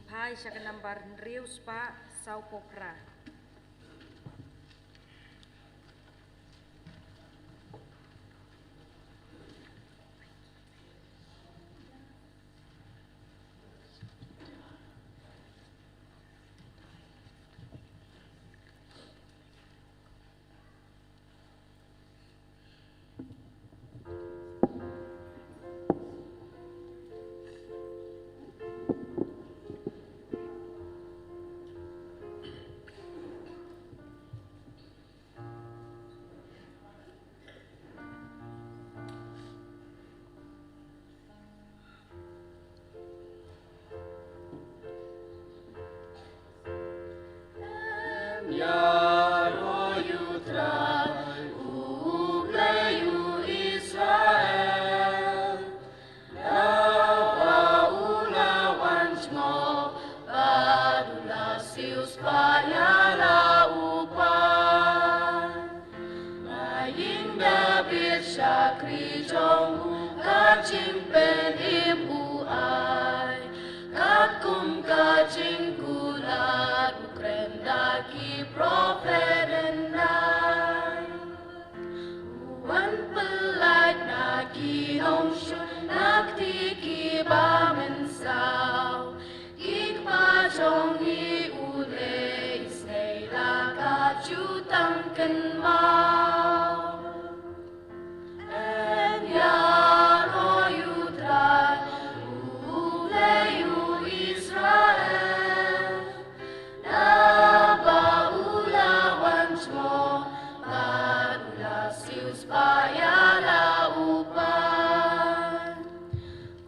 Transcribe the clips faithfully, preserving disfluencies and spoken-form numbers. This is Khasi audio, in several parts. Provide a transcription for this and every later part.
Phai sha ka nambar hynriew spah saw phew phra. Ïaroh ïa U Trai, U Blei U Israel, naba u la wan jngoh bad u la siewspah ïa la u paid. Na ïing Dabid shakri jong u ka jingpynim u ai, katkum ka jingkular u kren da ki prophet hyndai. U wan pyllait na ki nongshun na kti kiba mynsaw, ki kpa jong ngi u leh isynei la ka jutang kynmaw. Yn ïaroh ïa U Trai, U Blei U Israel, naba u la wan jngoh bad u la siewspah ïa la u paid.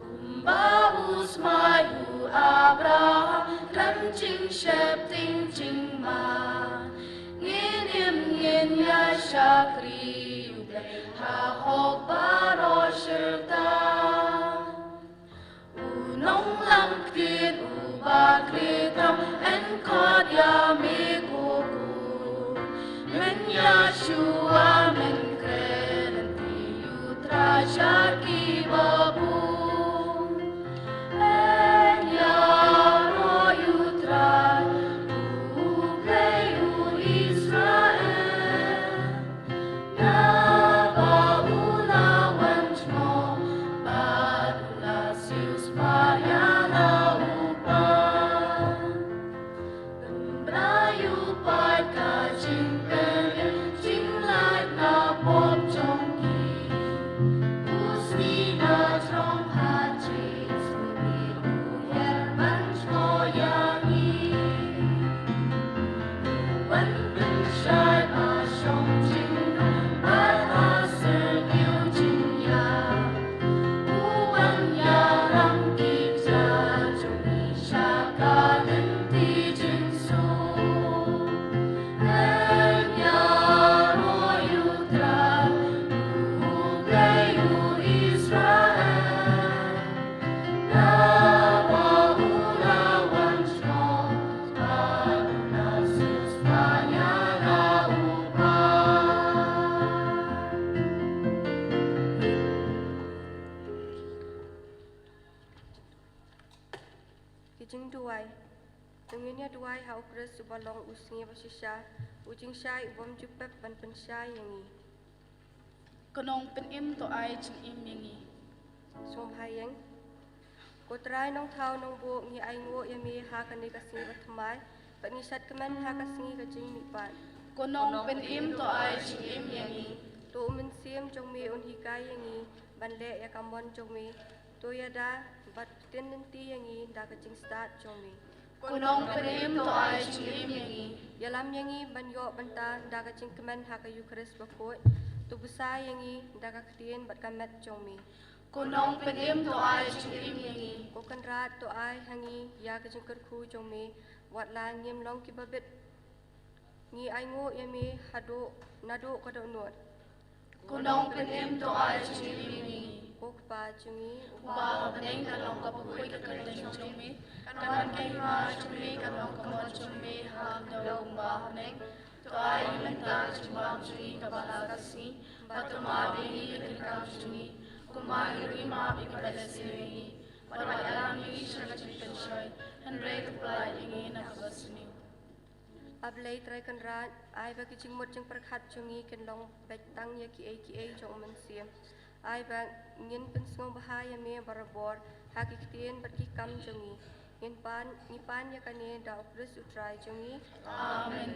Kumba u smai u Abraham khlem jingsheptieng jingma, ngin im ngin ïa shakri U Blei ha hok baroh shirta. U nonglam ktien uba kli tam, yn khot ïa me ko Kur, men ïa shuwa men kren, lynti U Trai sha kiba bun. Yn ïaroh ïa U Trai, U Blei U Israel, naba u la wan jngoh bad u la siewspah ïa la u paid. Pynbna ïa u paid ka jingpynim jinglait na pop jong ki. U sngi na jrong ha Jesreel u hiar ban jngoh ïa ngi. Wan pynshai ba shong jingnang bad ha syrngiew jingïap. U wan ïalam ki kjat jong ngi sha ka lynti jingsuk. Yn ïaroh ïa U Trai, U Blei U Israel, naba u la wan jngoh bad u la siewspah ïa la u paid. Ki jingduwai. To ngin ïa duwai ha U Khrist uba long u sngi ba shisha, u jingshai u bym ju pep ban pynshai ïa ngi. Ko Nongpynim to ai jingim ïa ngi. Sngewbha ïeng. Ko Trai Nongthaw Nongbuh, ngi ainguh ïa me ha kane ka sngi bathymmai, bad ngi shad kmen ha ka sngi ka jingmihpat. Ko Nongpynim to ai jingim ïa ngi. To u Mynsiem jong me un hikai ïa ngi ban leh ïa ka mon jong me. To ïada bad pynlynti ïa ngi da ka jingstad jong me. Ko Nongpynim to ai jingim ïa ngi. Ïalam ïa ngi ban ïoh bynta da ka jingkmen ha ka Eukharist bakhuid. To bsa ïa ngi da ka ktien bad ka met jong me. Ko Nongpynim to ai jingim ïa ngi. Ko Kynrad to ai ha ngi ïa ka jingkyrkhu jong me, wat la ngim long kiba bit. Ngi ainguh ïa me haduh naduh ka dohnud. Ko Nongpynim to ai jingim ïa ngi. Ko Kpa jong ngi uba ha bneng, kan long ka bakhuid ka kyrteng jong me. Kan wan ka hima jong me, kan long ka mon jong me ha ka daw kumba ha bneng. To ai mynta ka jingbam jong ngi kaba la ka sngi. Bad to map ïa ngi ka jingkam jong ngi, kumba ngi ruh ngi map ïa kiba leh sniew ïa ngi. Bad wat ïalam ïa ngi sha ka jingpynshoi, hynrei A Blei Trai Kynrad, ai ba ki jingmut jingpyrkhat jong ngi kin long beit tang ïa kiei kiei jong U Mynsiem. Ai ba ngin pynsngewbha ïa me barabor ha ki ktien bad ki kam jong ngi. Ngin pan, ngi pan ïa kane da U Khrist U Trai jong ngi. Amen.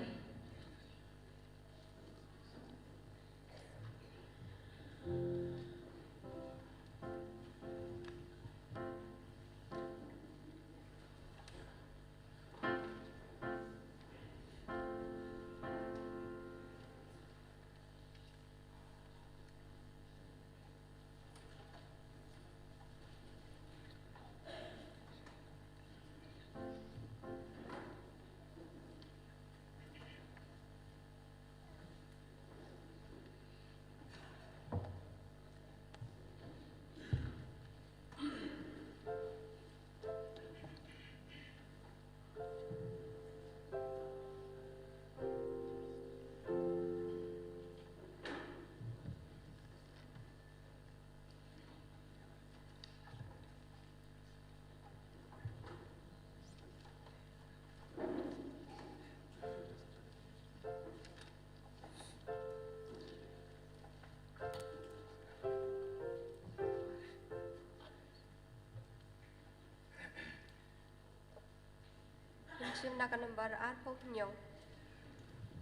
Ngin shim na ka nambar arphew hynñiew.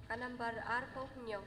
Ka nambar arphew hynñiew.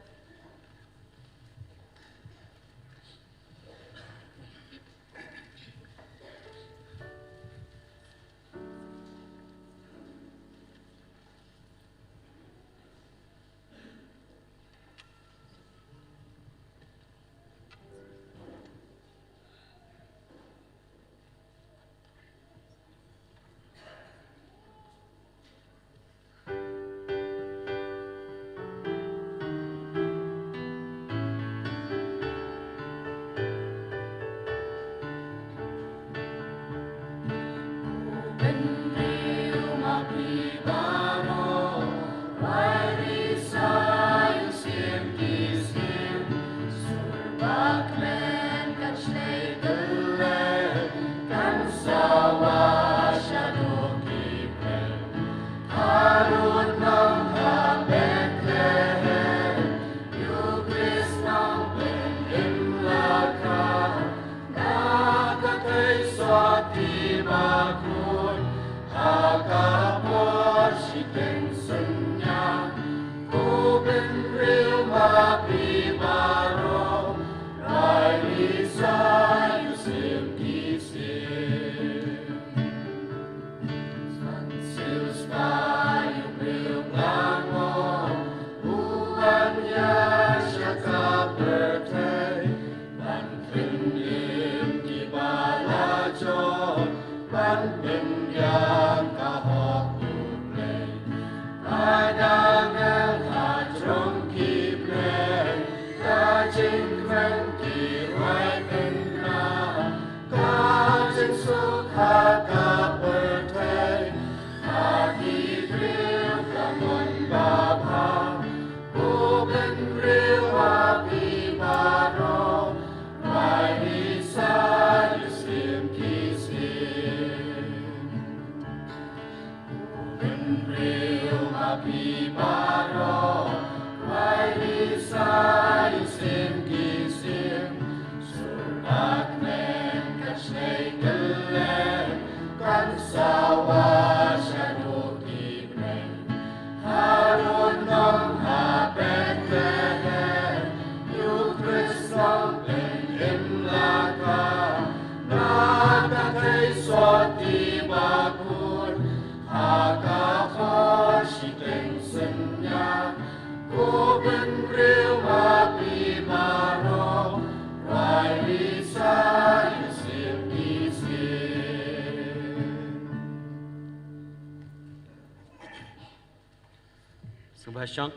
Sngewbha shong.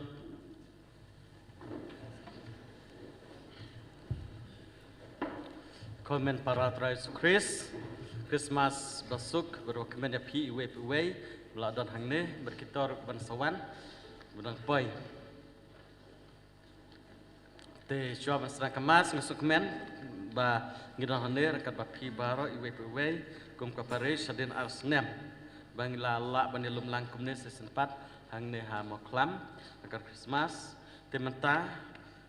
Khublei para Trai Jisu Khrist. Christmas basuk bad kmen ïa phi iwei pa iwei ba la don hangne bad ki tor ban sa wan ba dang poi. Te shuwa ban sdang ka mass nga sngewkmen ba ngi don hangne ryngkat bad phi baroh iwei pa iwei kum ka parish hadien ar snem ba ngi la lah ban ïalum lang kumne shisien pat. Hangne ha Mawkhlam, ha ka Christmas. Te mynta,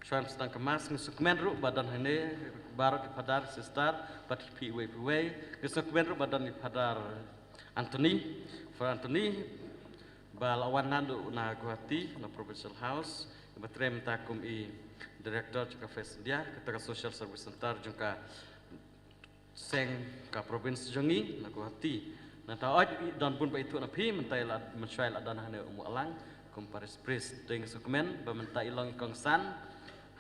shuwa ban sdang ka Mass, ngi sngewkmen ruh ba don hangne baroh ki Phadar, Sister, bad phi iwei pa iwei. Ngi sngewkmen ruh ba don i Phadar Anthony, Phadar Anthony, ba la wan naduh na Guwahati, na Provincial House, ba trei mynta kum i Director jong ka Face India, kata ka Social Service Center jong ka seng ka province jong ngi na Guwahati. Nangta oi, don bun ba ithuh na phi, mynta i la, mynshuwa i la don hangne u Mawlang kum parish priest. Te ngi sngewkmen ba mynta i long i kongsan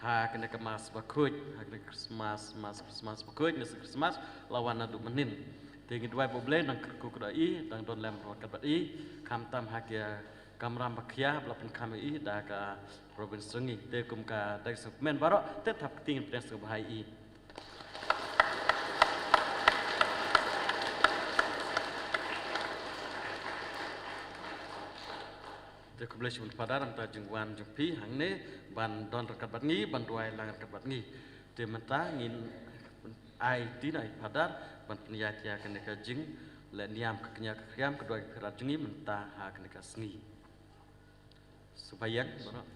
ha kane ka Mass bakhuid, ha kane ka Christmas, Mass Christmas bakhuid, Mass Christmas, la wan naduh mynnin. Te ngi duwai ba U Blei un nang kyrkhu kyrdoh ïa i, un nang don lem ryngkat bad i, khamtam ha ki kamram ba khia ba la pynkham ïa i da ka province jong ngi. Te kum ka dei sngewkmen baroh, te thap kti ngin pdiang sngewbha ïa i. Te khublei shibun Phadar, nangta jingwan jong phi hangne ban don ryngkat bad ngi, ban duwai lang ryngkat bad ngi. Te mynta ngin ai kti na i Phadar ban pynïaid ïa kane ka jingleh niam ka kñia ka khriam, ka duwai ka khriat jong ngi mynta ha kane ka sngi. Sngewbha ïeng baroh.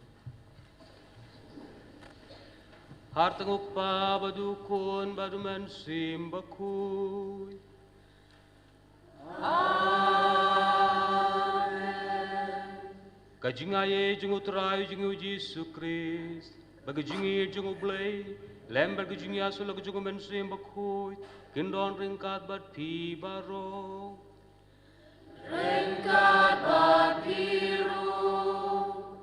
Ha ka kyrteng U Kpa bad U Khun bad U Mynsiem Bakhuid. Amen. Ka jingaiei jong U Trai jong ngi U Jisu Khrist, bad ka jingïeit jong U Blei, lem bad ka jingïasyllok jong U Mynsiem Bakhuid, kin don ryngkat bad phi baroh. Ryngkat bad phi ruh.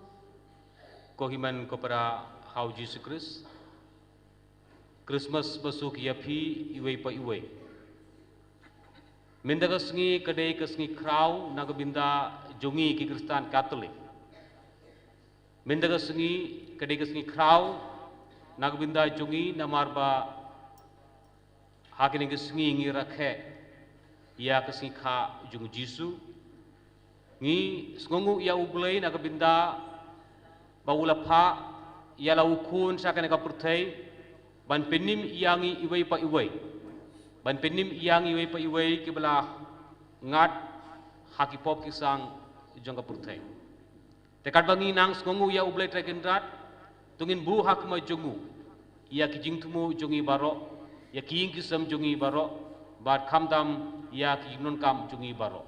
Ko hynmen ko para ha U Jisu Khrist. Christmas basuk ïa phi iwei pa iwei. Mynta ka sngi ka dei ka sngi khraw na ka bynta jong ngi ki Khristan Katholik. Mynta ka sngi ka dei ka sngi khraw na ka bynta jong ngi namar ba ha kane ka sngi ngi rakhe ïa ka sngi kha jong U Jisu. Ngi sngewnguh ïa U Blei na ka bynta ba u la phah ïa la u Khun sha kane ka pyrthei ban pynim ïa ngi iwei pa iwei. Ban pynim ïa ngi iwei pa iwei kiba la ngat ha ki pop ki sang jong ka pyrthei. Te katba ngi nang sngewnguh ïa U Blei Trai Kynrad, to ngin buh ha khmat jong u ïa ki jingthmu jong ngi baroh, ïa ki ïing ki sem jong ngi baroh, bad khamtam ïa ki jingdonkam jong ngi baroh.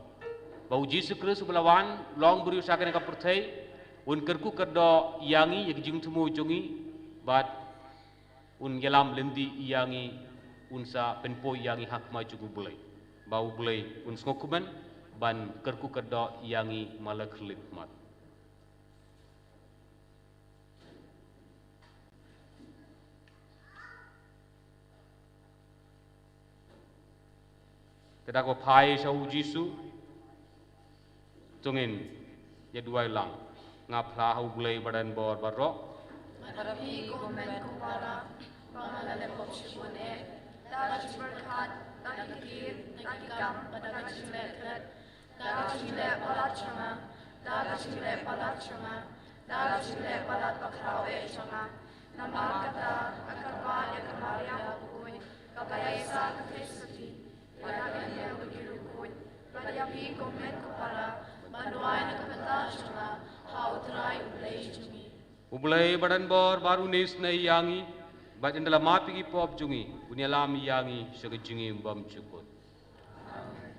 Ba U Jisu Khrist uba la wan long briew sha kane ka pyrthei, un kyrkhu kyrdoh ïa ngi, ïa ki jingthmu jong ngi, bad un ïalam lynti ïa ngi, un sa pynpoi ïa ngi ha khmat jong U Blei. Ba U Blei un sngewkmen ban kyrkhu kyrdoh ïa ngi man la khyllipmat khmat. Te da kaba phai sha U Jisu, to ngin ïa duwai lang. Nga phla ha U Blei ba don bor baroh. Nga da phi ko hynmen ko para, ba nga la leh pop shibun eh. Da ka jingpyrkhat, da ki kti, da ki kam, da ka jingleh klet. Da ka jingleh palat jong nga, da ka jingleh palat jong nga, da ka jingleh palat bakhraw eh jong nga. Namar kata, nga kyrpad ïa ka Maria bakhuid, kaba ïaisah kynthei suki, ïa ka kynthei bakhuid, bad ïa phi ko hynmen ko para, ban duwai na ka bynta jong nga ha U Trai U Blei jong ngi. U Blei ba don bor, ba un isynei ïa ngi, bad ynda la map ïa ki pop jong ngi, un ïalam ïa ngi sha ka jingim bymjukut. Amen.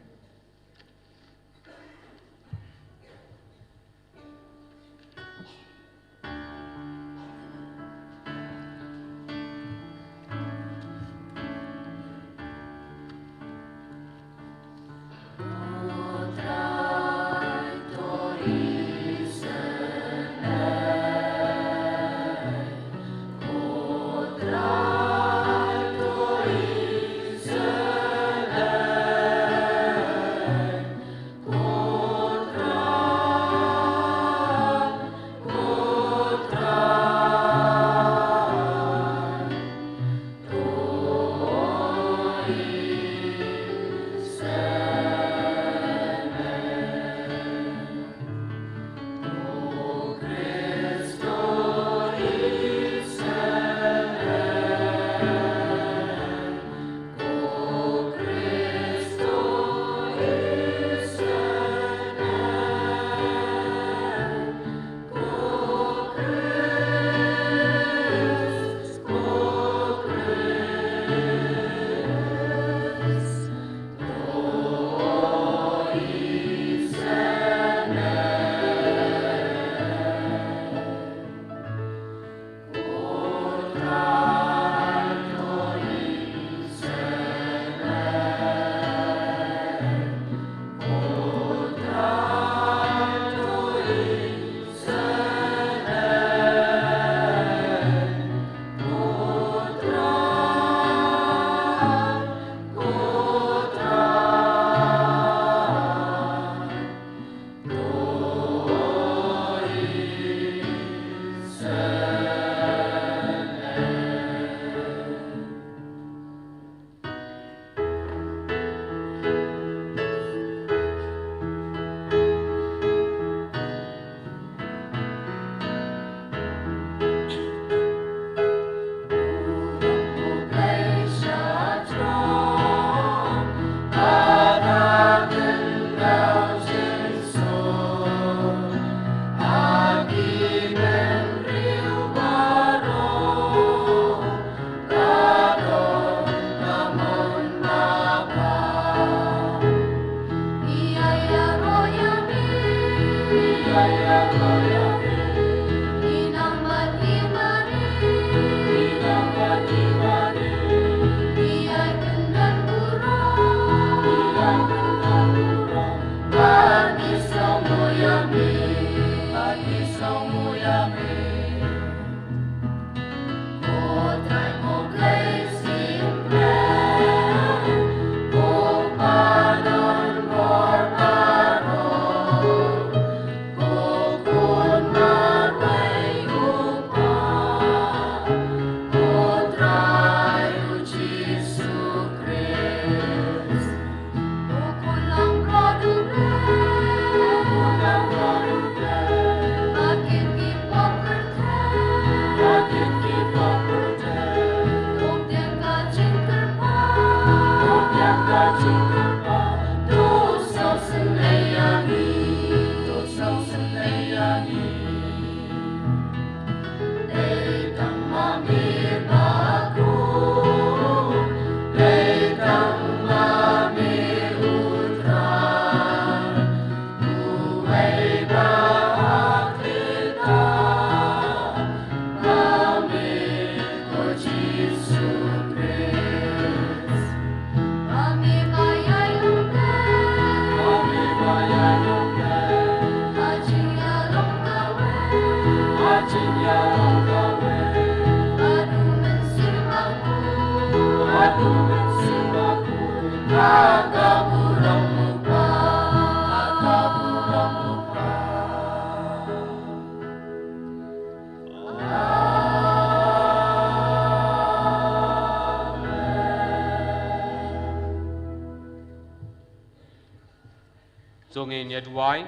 To ngin ïa duwai.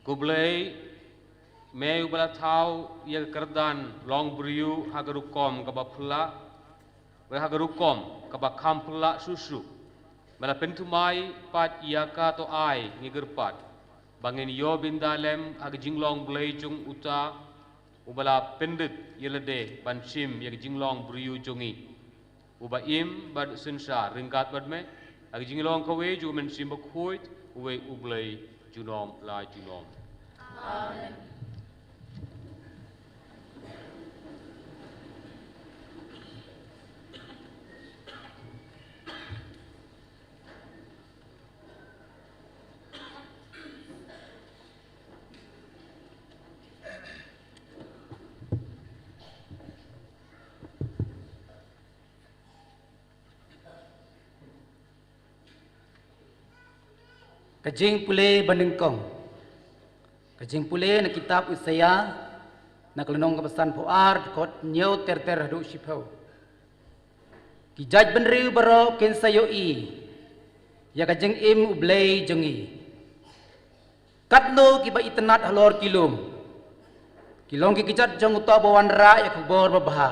Ko Blei, me uba la thaw ïa ka kyrdan long briew ha ka rukom kaba phylla, bad ha ka rukom kaba kham phylla shuh shuh, me la pynthymmai pat ïa ka, to ai ngi kyrpad ba ngin ïoh bynta lem ha ka jinglong Blei jong uta uba la pyndit ïa lade ban shim ïa ka jinglong briew jong ngi, uba im bad synshar ryngkat bad me ha ka jinglong kawei jong U Mynsiem Bakhuid, uwei U Blei junom la junom. Amen. Ka jingpule banyngkong. Ka jingpule na kitab Isaïah, na ka lynnong kaba sanphew ar, dkhot hynñiew ter ter haduh shiphew. Ki jaitbynriew baroh kin sa ïohi ïa ka jingim U Blei jong ngi. Katno kiba itynnad halor ki lum, ki long ki kjat jong uta uba wanrah ïa ka khubor babha,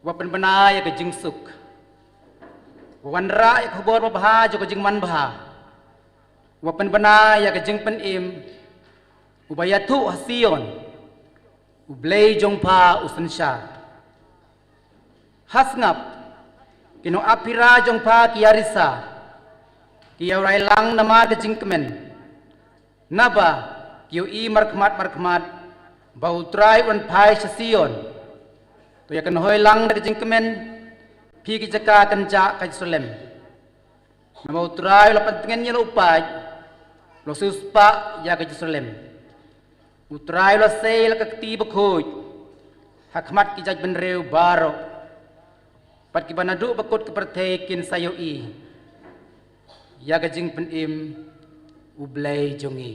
uba pynbna ïa ka jingsuk, uba wanrah ïa ka khubor babha jong ka jingmanbha, uba pynbna ïa ka jingpynim, uba ïathuh ha Sion, U Blei jong pha u synshar. Ha sngap, ki nongap phira jong pha ki ïarisa, ki ïawrai lang namar ka jingkmen. Naba ki ïohi markhmat markhmat ba U Trai u wan phai sha Sion. To ïakynhoi lang da ka jingkmen, phi ki jaka kynjah ka Jerusalem. Namar U Trai u la pyntngen ïa la u paid, u la siewspah ïa ka Jerusalem. U Trai u la sei la ka kti bakhuid ha khmat ki jaitbynriew baroh. Bad kiba naduh ba kut ka pyrthei kin sa ïohi ïa ka jingpynim U Blei jong ngi.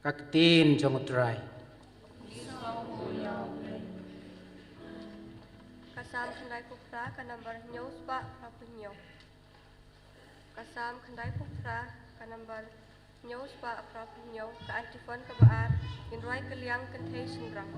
Ka ktien jong U Trai. Ka Salm khyndaiphew phra, ka number hynñiewspah phra phew hynñiew. Ka Salm khyndaiphew phra, ka number hynñiewspah phra phew hynñiew, ka antiphon kaba ar, ngin rwai kylliang kynthei shynrang.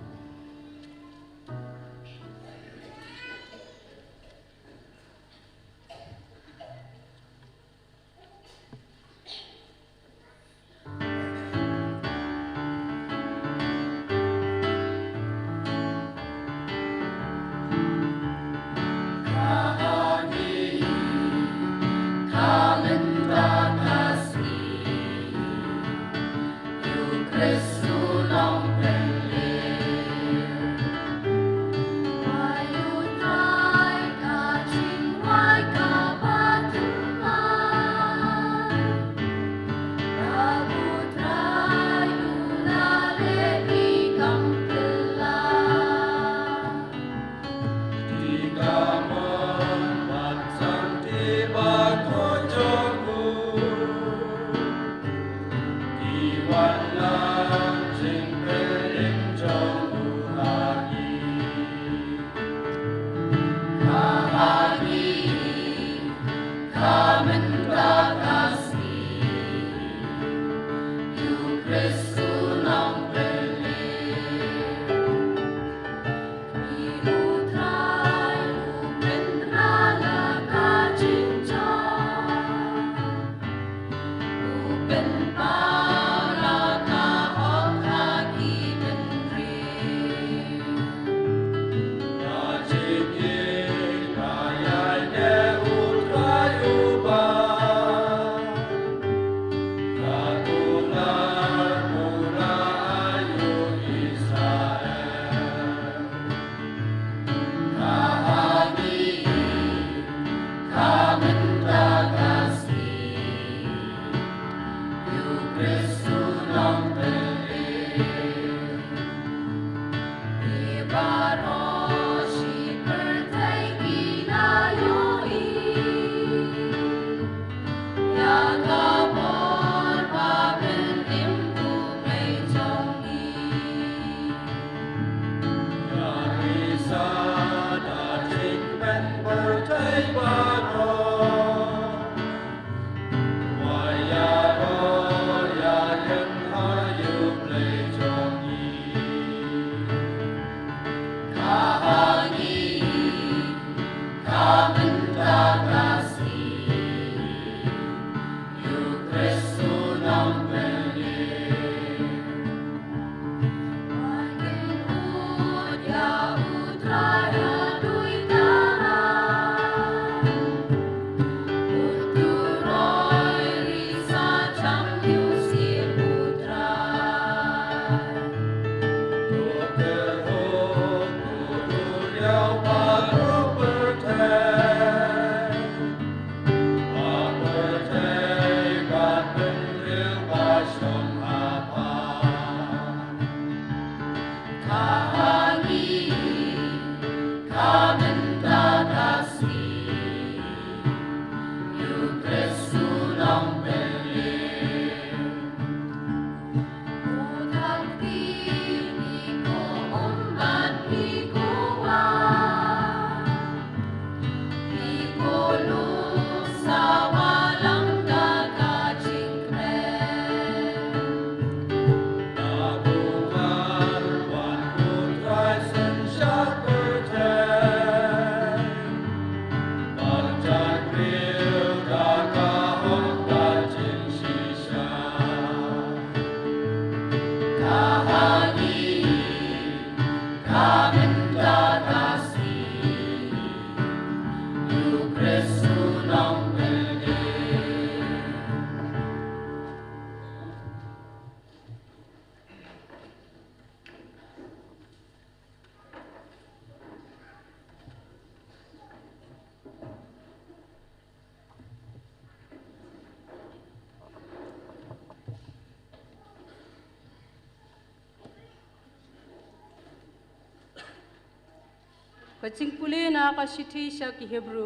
Ka jingpule na ka shithi sha ki Hebru.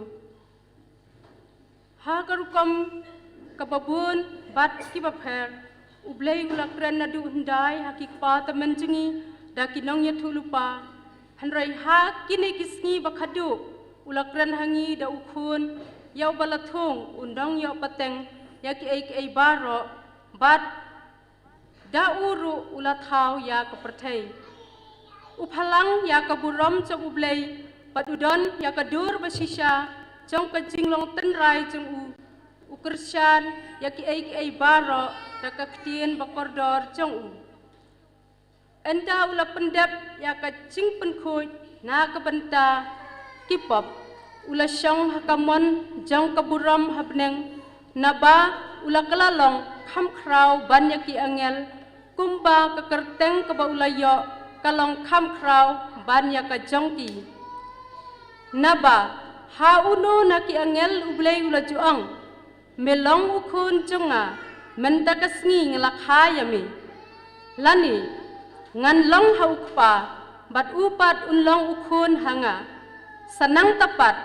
Ha ka rukom kaba bun bad kiba pher, U Blei u la kren naduh hyndai ha ki kpa tymmen jong ngi da ki nongïathuhlypa. Hynrei ha kine ki sngi ba khadduh u la kren ha ngi da u Khun, ïa uba la thung u nongïoh pateng ïa kiei kiei baroh, bad da u ruh u la thaw ïa ka pyrthei. U phalang ïa ka burom jong U Blei, bad u don ïa ka dur ba shisha jong ka jinglong tynrai jong u. U kyrshan ïa kiei kiei baroh da ka ktien ba kordor jong u. Ynda u la pyndep ïa ka jingpynkhuid na ka bynta ki pop, u la shong ha ka mon jong ka burom ha bneng, naba u la kylla long kham khraw ban ïa ki angel, kumba ka kyrteng kaba u la ïoh ka long kham khraw ban ïa ka jong ki. Naba ha uno na ki angel U Blei u la ju ong, "Me long u Khun jong nga, mynta ka sngi nga la kha ïa me." Lane, "Ngan long ha u Kpa, bad u pat un long u Khun ha nga." Sa nangta pat,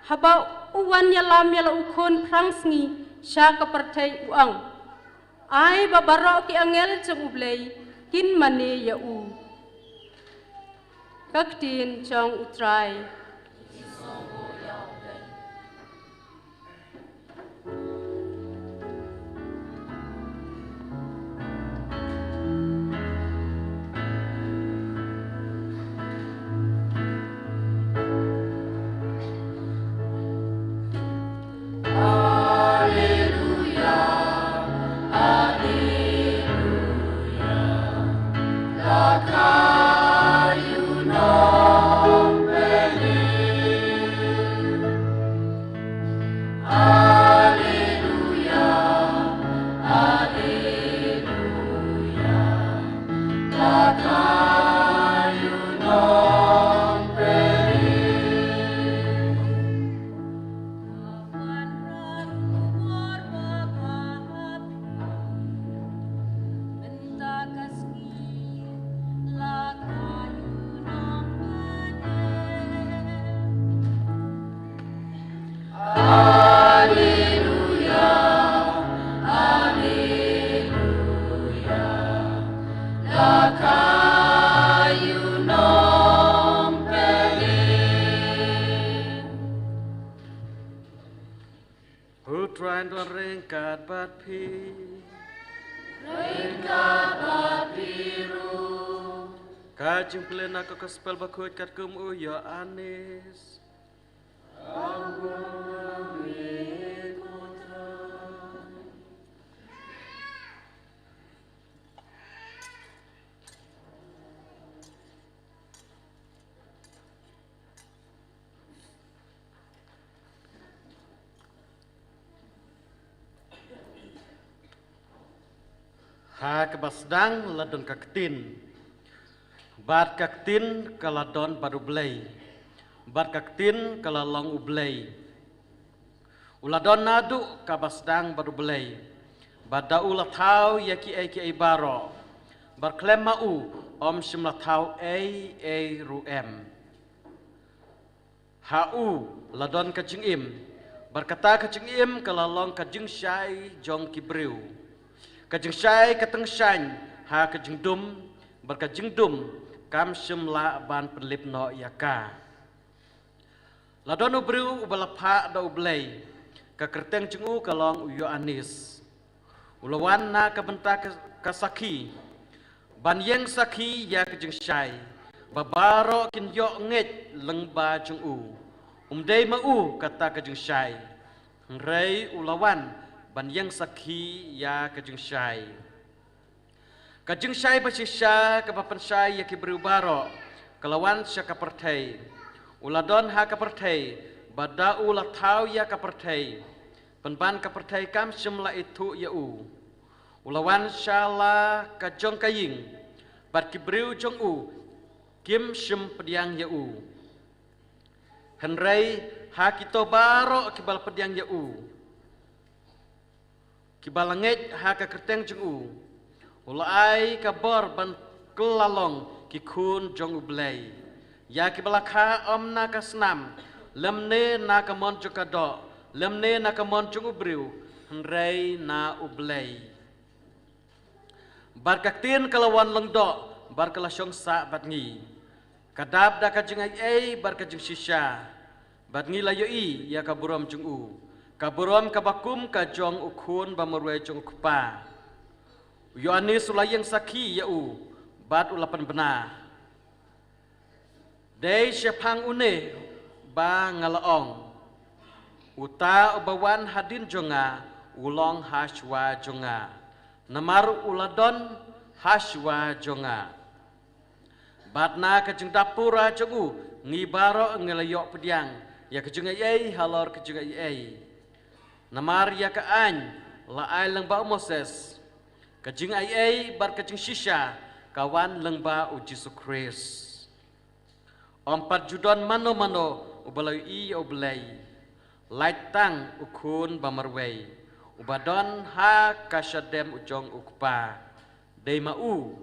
haba u wan ïalam ïa la u Khun phrang sngi sha ka pyrthei, u ong, "Ai ba baroh ki angel jong U Blei kin mane ïa u." Ka ktien jong U Trai. U Trai un don ryngkat bad phi. Ryngkat bad phi ruh. Ka jingpule na ka Gospel Bakhuid katkum u Ïoannis. Ha kaba sdang la don ka ktien. Bad ka ktien ka la don bad U Blei. Bad ka ktien ka la long U Blei. U la don naduh kaba sdang bad U Blei. Bad da u la thaw ïa kiei kiei baroh. Bad khlem ma u, ym shym la thaw ei ei ruh em. Ha u la don ka jingim. Bad kata ka jingim ka la long ka jingshai jong ki briew. Ka jingshai ka tyngshaiñ ha ka jingdum, bad ka jingdum kam shym lah ban pynlip noh ïa ka. La don u briew uba la phah da U Blei, ka kyrteng jong u ka long u Ïoannis. U la wan na ka bynta ka, ka sakhi, ban ïeng sakhi ïa ka jingshai, ba baroh kin ïoh ngeit lyngba jong u. Um dei ma u kata ka jingshai, hynrei u la wan ban ïeng sakhi ïa ka jingshai. Ka jingshai ba shisha kaba pynshai ïa ki briew baroh ka la wan sha ka pyrthei. U la don ha ka pyrthei, bad da u la thaw ïa ka pyrthei, pynban ka pyrthei kam shym la ithuh ïa u. U la wan sha la ka jong ka ïing, bad ki briew jong u kim shym pdiang ïa u. Hynrei ha kito baroh kiba la pdiang ïa u, kiba la ngeit ha ka kyrteng jong u, u la ai ka bor ban kylla long ki khun jong U Blei, ïa kiba la kha ym na ka snam, lymne na ka mon jong ka doh, lymne na ka mon jong u briew, hynrei na U Blei. Bad ka ktien ka la wan lyngdoh, bad ka la shong sah bad ngi. Ka dap da ka jingaiei bad ka jingshisha, bad ngi la ïohi ïa ka burom jong u, ka burom kaba kum ka jong u Khun ba marwei jong u Kpa. U Ïoannis u la ïeng sakhi ïa u, bad u la pynbna. Dei shaphang une ba nga la ong, uta uba wan hadien jong nga u long hashwa jong nga, namar u la don hashwa jong nga. Bad na ka jingdap pura jong u ngi baroh ngi la ïoh pdiang ïa ka jingaiei halor ka jingaiei. Namar ïa ka aiñ la ai lyngba u Moses, ka jingaiei bad ka jingshisha ka wan lyngba u Jisu Khrist. Ym pat ju don mano mano uba la ïohi ïa U Blei, lait tang u Khun ba marwei, uba don ha ka shadem u jong u Kpa. Dei ma u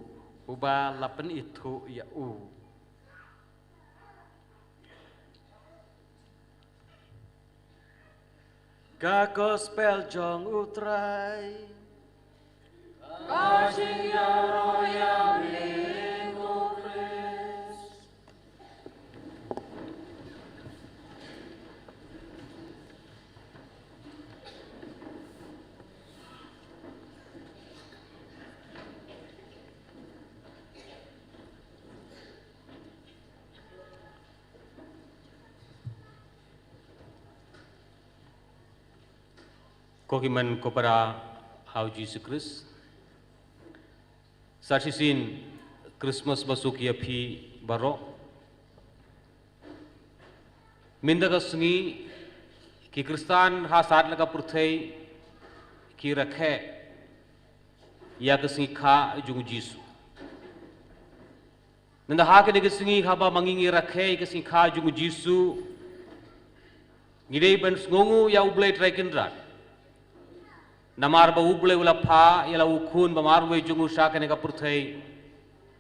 uba la pynithuh ïa u. Ka Gospel jong u Trai. Ka jingïaroh ïa me ko Khrist. Ko ki mane ko para ha u Jisu Khrist. Sa shisien Christmas basuk ïa phi baroh. Mynta ka sngi ki Khristan ha satlak ka pyrthei ki rakhe ïa ka sngi kha jong u Jisu. Nangta ha kane ka sngi haba ma ngi ngi rakhe ïa ka sngi kha jong u Jisu, ngi dei ban sngewnguh ïa U Blei Trai Kynrad. Namar ba U Blei u la phah ïa la u Khun ba marwei jong u sha kane ka pyrthei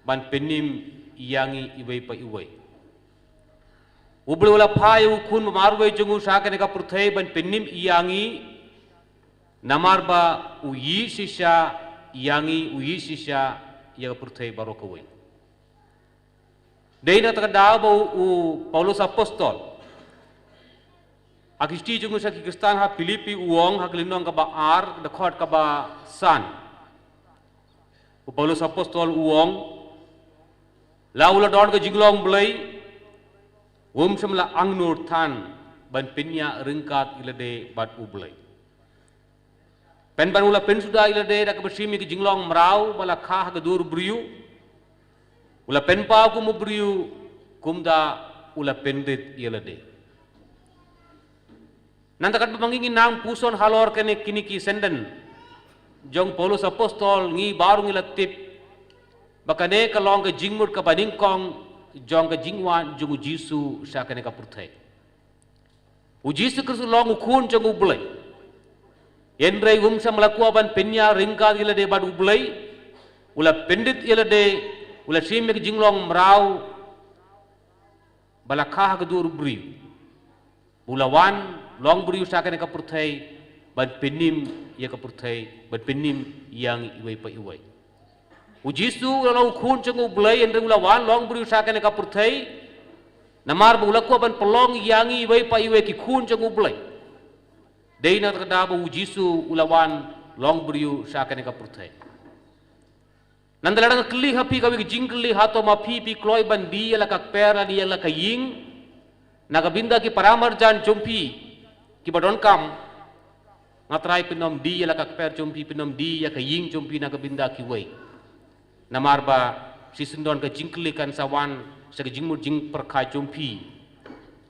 ban pynim ïa ngi iwei pa iwei. U Blei u la phah ïa u Khun ba marwei jong u sha kane ka pyrthei ban pynim ïa ngi. Namar ba u ïeit shisha ïa ngi, u ïeit shisha ïa ka pyrthei baroh kawei. Dei na kata ka daw ba u, u Paulus Apostol Ha ki shithi jong u sha ki Khristan ha Philippi u ong ha ka lynnong kaba ar, dkhot kaba san. U Paulus Apostol u ong, la u la don ka jinglong Blei, um shym la angnud than ban pynïaryngkat ïa lade bad U Blei. Pynban u la pynsuda ïa lade da kaba shim ïa ka jinglong mraw ba la kha ha ka dur briew. U la pynpaw kum u briew, kumta u la pynrit ïa lade. Nangta katba ma ngi ngi nang puson halor kane kine ki sentence jong Paulus Apostol, ngi baroh ngi la tip ba kane ka long ka jingmut kaba nyngkong jong ka jingwan jong u Jisu sha kane ka pyrthei. U Jisu Khrist u long u Khun jong U Blei. Hynrei um shym la kwah ban pynïaryngkat ïa lade bad U Blei. U la pynrit ïa lade, u la shim ïa ka jinglong mraw ba la kha ha ka dur briew. U la wan long briew sha kane ka pyrthei ban pynim ïa ka pyrthei, ban pynim ïa ngi iwei pa iwei. U Jisu u la long u Khun jong U Blei, hynrei u la wan long briew sha kane ka pyrthei. Namar ba u la kwah ban pynlong ïa ngi iwei pa iwei ki khun jong U Blei. Dei na kata ka daw ba u Jisu u la wan long briew sha kane ka pyrthei. Nangta lada nga kylli ha phi kawei ka jingkylli, hato ma phi phi kloi ban die ïa la ka kper lane ïa la ka ïing na ka bynta ki paramarjan jong phi kiba donkam? Nga trai, phin ym die ïa la ka kper jong phi, phin ym die ïa ka ïing jong phi na ka bynta kiwei. Namar ba shisien don ka jingkylli kan sa wan sha ka jingmut jingpyrkhat jong phi.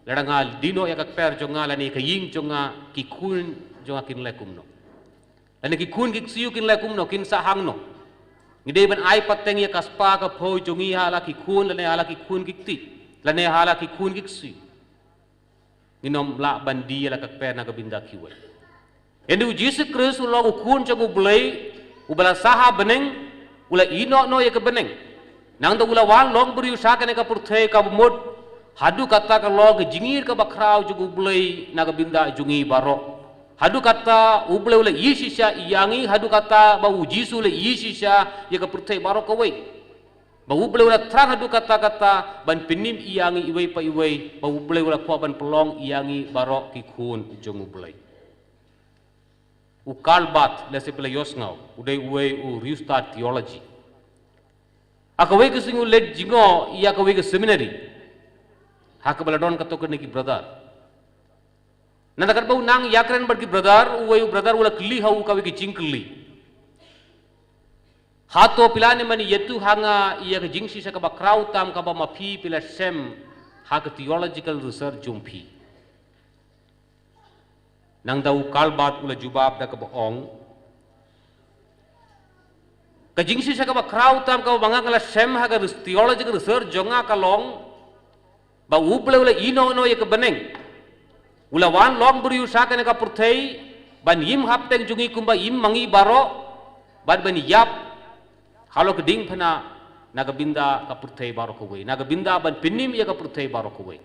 Lada nga die noh ïa ka kper jong nga lane ka ïing jong nga, ki khun jong nga kin leh kumno? Lane ki khun ki ksiew kin leh kumno, kin sah hangno? Ngi dei ban ai pateng ïa ka spah ka phew jong ngi ha la ki khun lane ha la ki khun ki kti lane ha la ki khun ki ksiew. Ngin ym lah ban die ïa la ka kper na ka bynta kiwei. Hynrei u Jisu Khrist u long u Khun jong U Blei, uba la sah ha bneng, u la ïehnoh noh ïa ka bneng. Nangta u la wan long briew sha kane ka pyrthei kaba mut haduh katta ka long ka jingïeit kaba khraw jong U Blei na ka bynta jong ngi baroh. Haduh katta U Blei u la ïeit shisha ïa ngi, haduh katta ba u Jisu u la ïeit shisha ïa ka pyrthei baroh kawei. Ba U Blei u la thrang haduh katta katta ban pynim ïa ngi iwei pa iwei, ba U Blei u la kwah ban pynlong ïa ngi baroh ki khun jong U Blei. U Karl Barth, lehse phi la ïohsngew, u dei uwei u riewstad theology. Ha kawei ka sngi u leit jngoh ïa kawei ka seminary ha kaba la don katto katne ki brother. Nangta katba u nang ïakren bad ki brother, uwei u brother u la kylli ha u kawei ka jingkylli. Hato phi lah ne em ban ïathuh ha nga ïa ka jingshisha kaba khraw tam kaba ma phi phi la shem ha ka theological research jong phi? Nangta u Karl Barth u la jubab da kaba ong, ka jingshisha kaba khraw tam kaba ma nga nga la shem ha ka res-, theological research jong nga ka long ba U Blei u la ïehnoh noh ïa ka bneng. U la wan long briew sha kane ka pyrthei ban im hapdeng jong ngi kumba im ma ngi baroh, bad ban ïap halor ka diengphna na ka bynta ka pyrthei baroh kawei, na ka bynta ban pynim ïa ka pyrthei baroh kawei.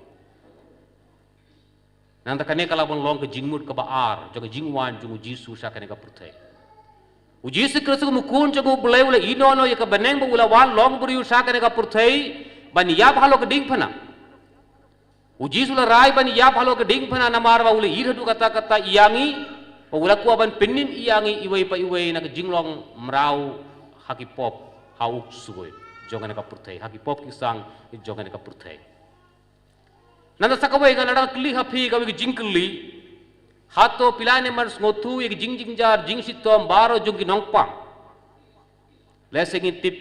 Nangta kane ka lah ban long ka jingmut kaba ar jong ka jingwan jong u Jisu sha kane ka pyrthei. U Jisu Khrist kum u Khun jong U Blei u la ïehnoh noh ïa ka bneng ba u la wan long briew sha kane ka pyrthei ban ïap halor ka diengphna. U Jisu u la rai ban ïap halor ka diengphna namar ba u la ïeit haduh katta katta ïa ngi, ba u la kwah ban pynim ïa ngi iwei pa iwei na ka jinglong mraw ha ki pop, ha u ksuid jong kane ka pyrthei, ha ki pop ki sang jong kane ka pyrthei. Nangta sa kawei, nga la dang kylli ha phi kawei ka jingkylli. Hato phi lah ne em ban sngewthuh ïa ka jingjynjar jingshitom baroh jong ki nongpang? Lehse ngin tip,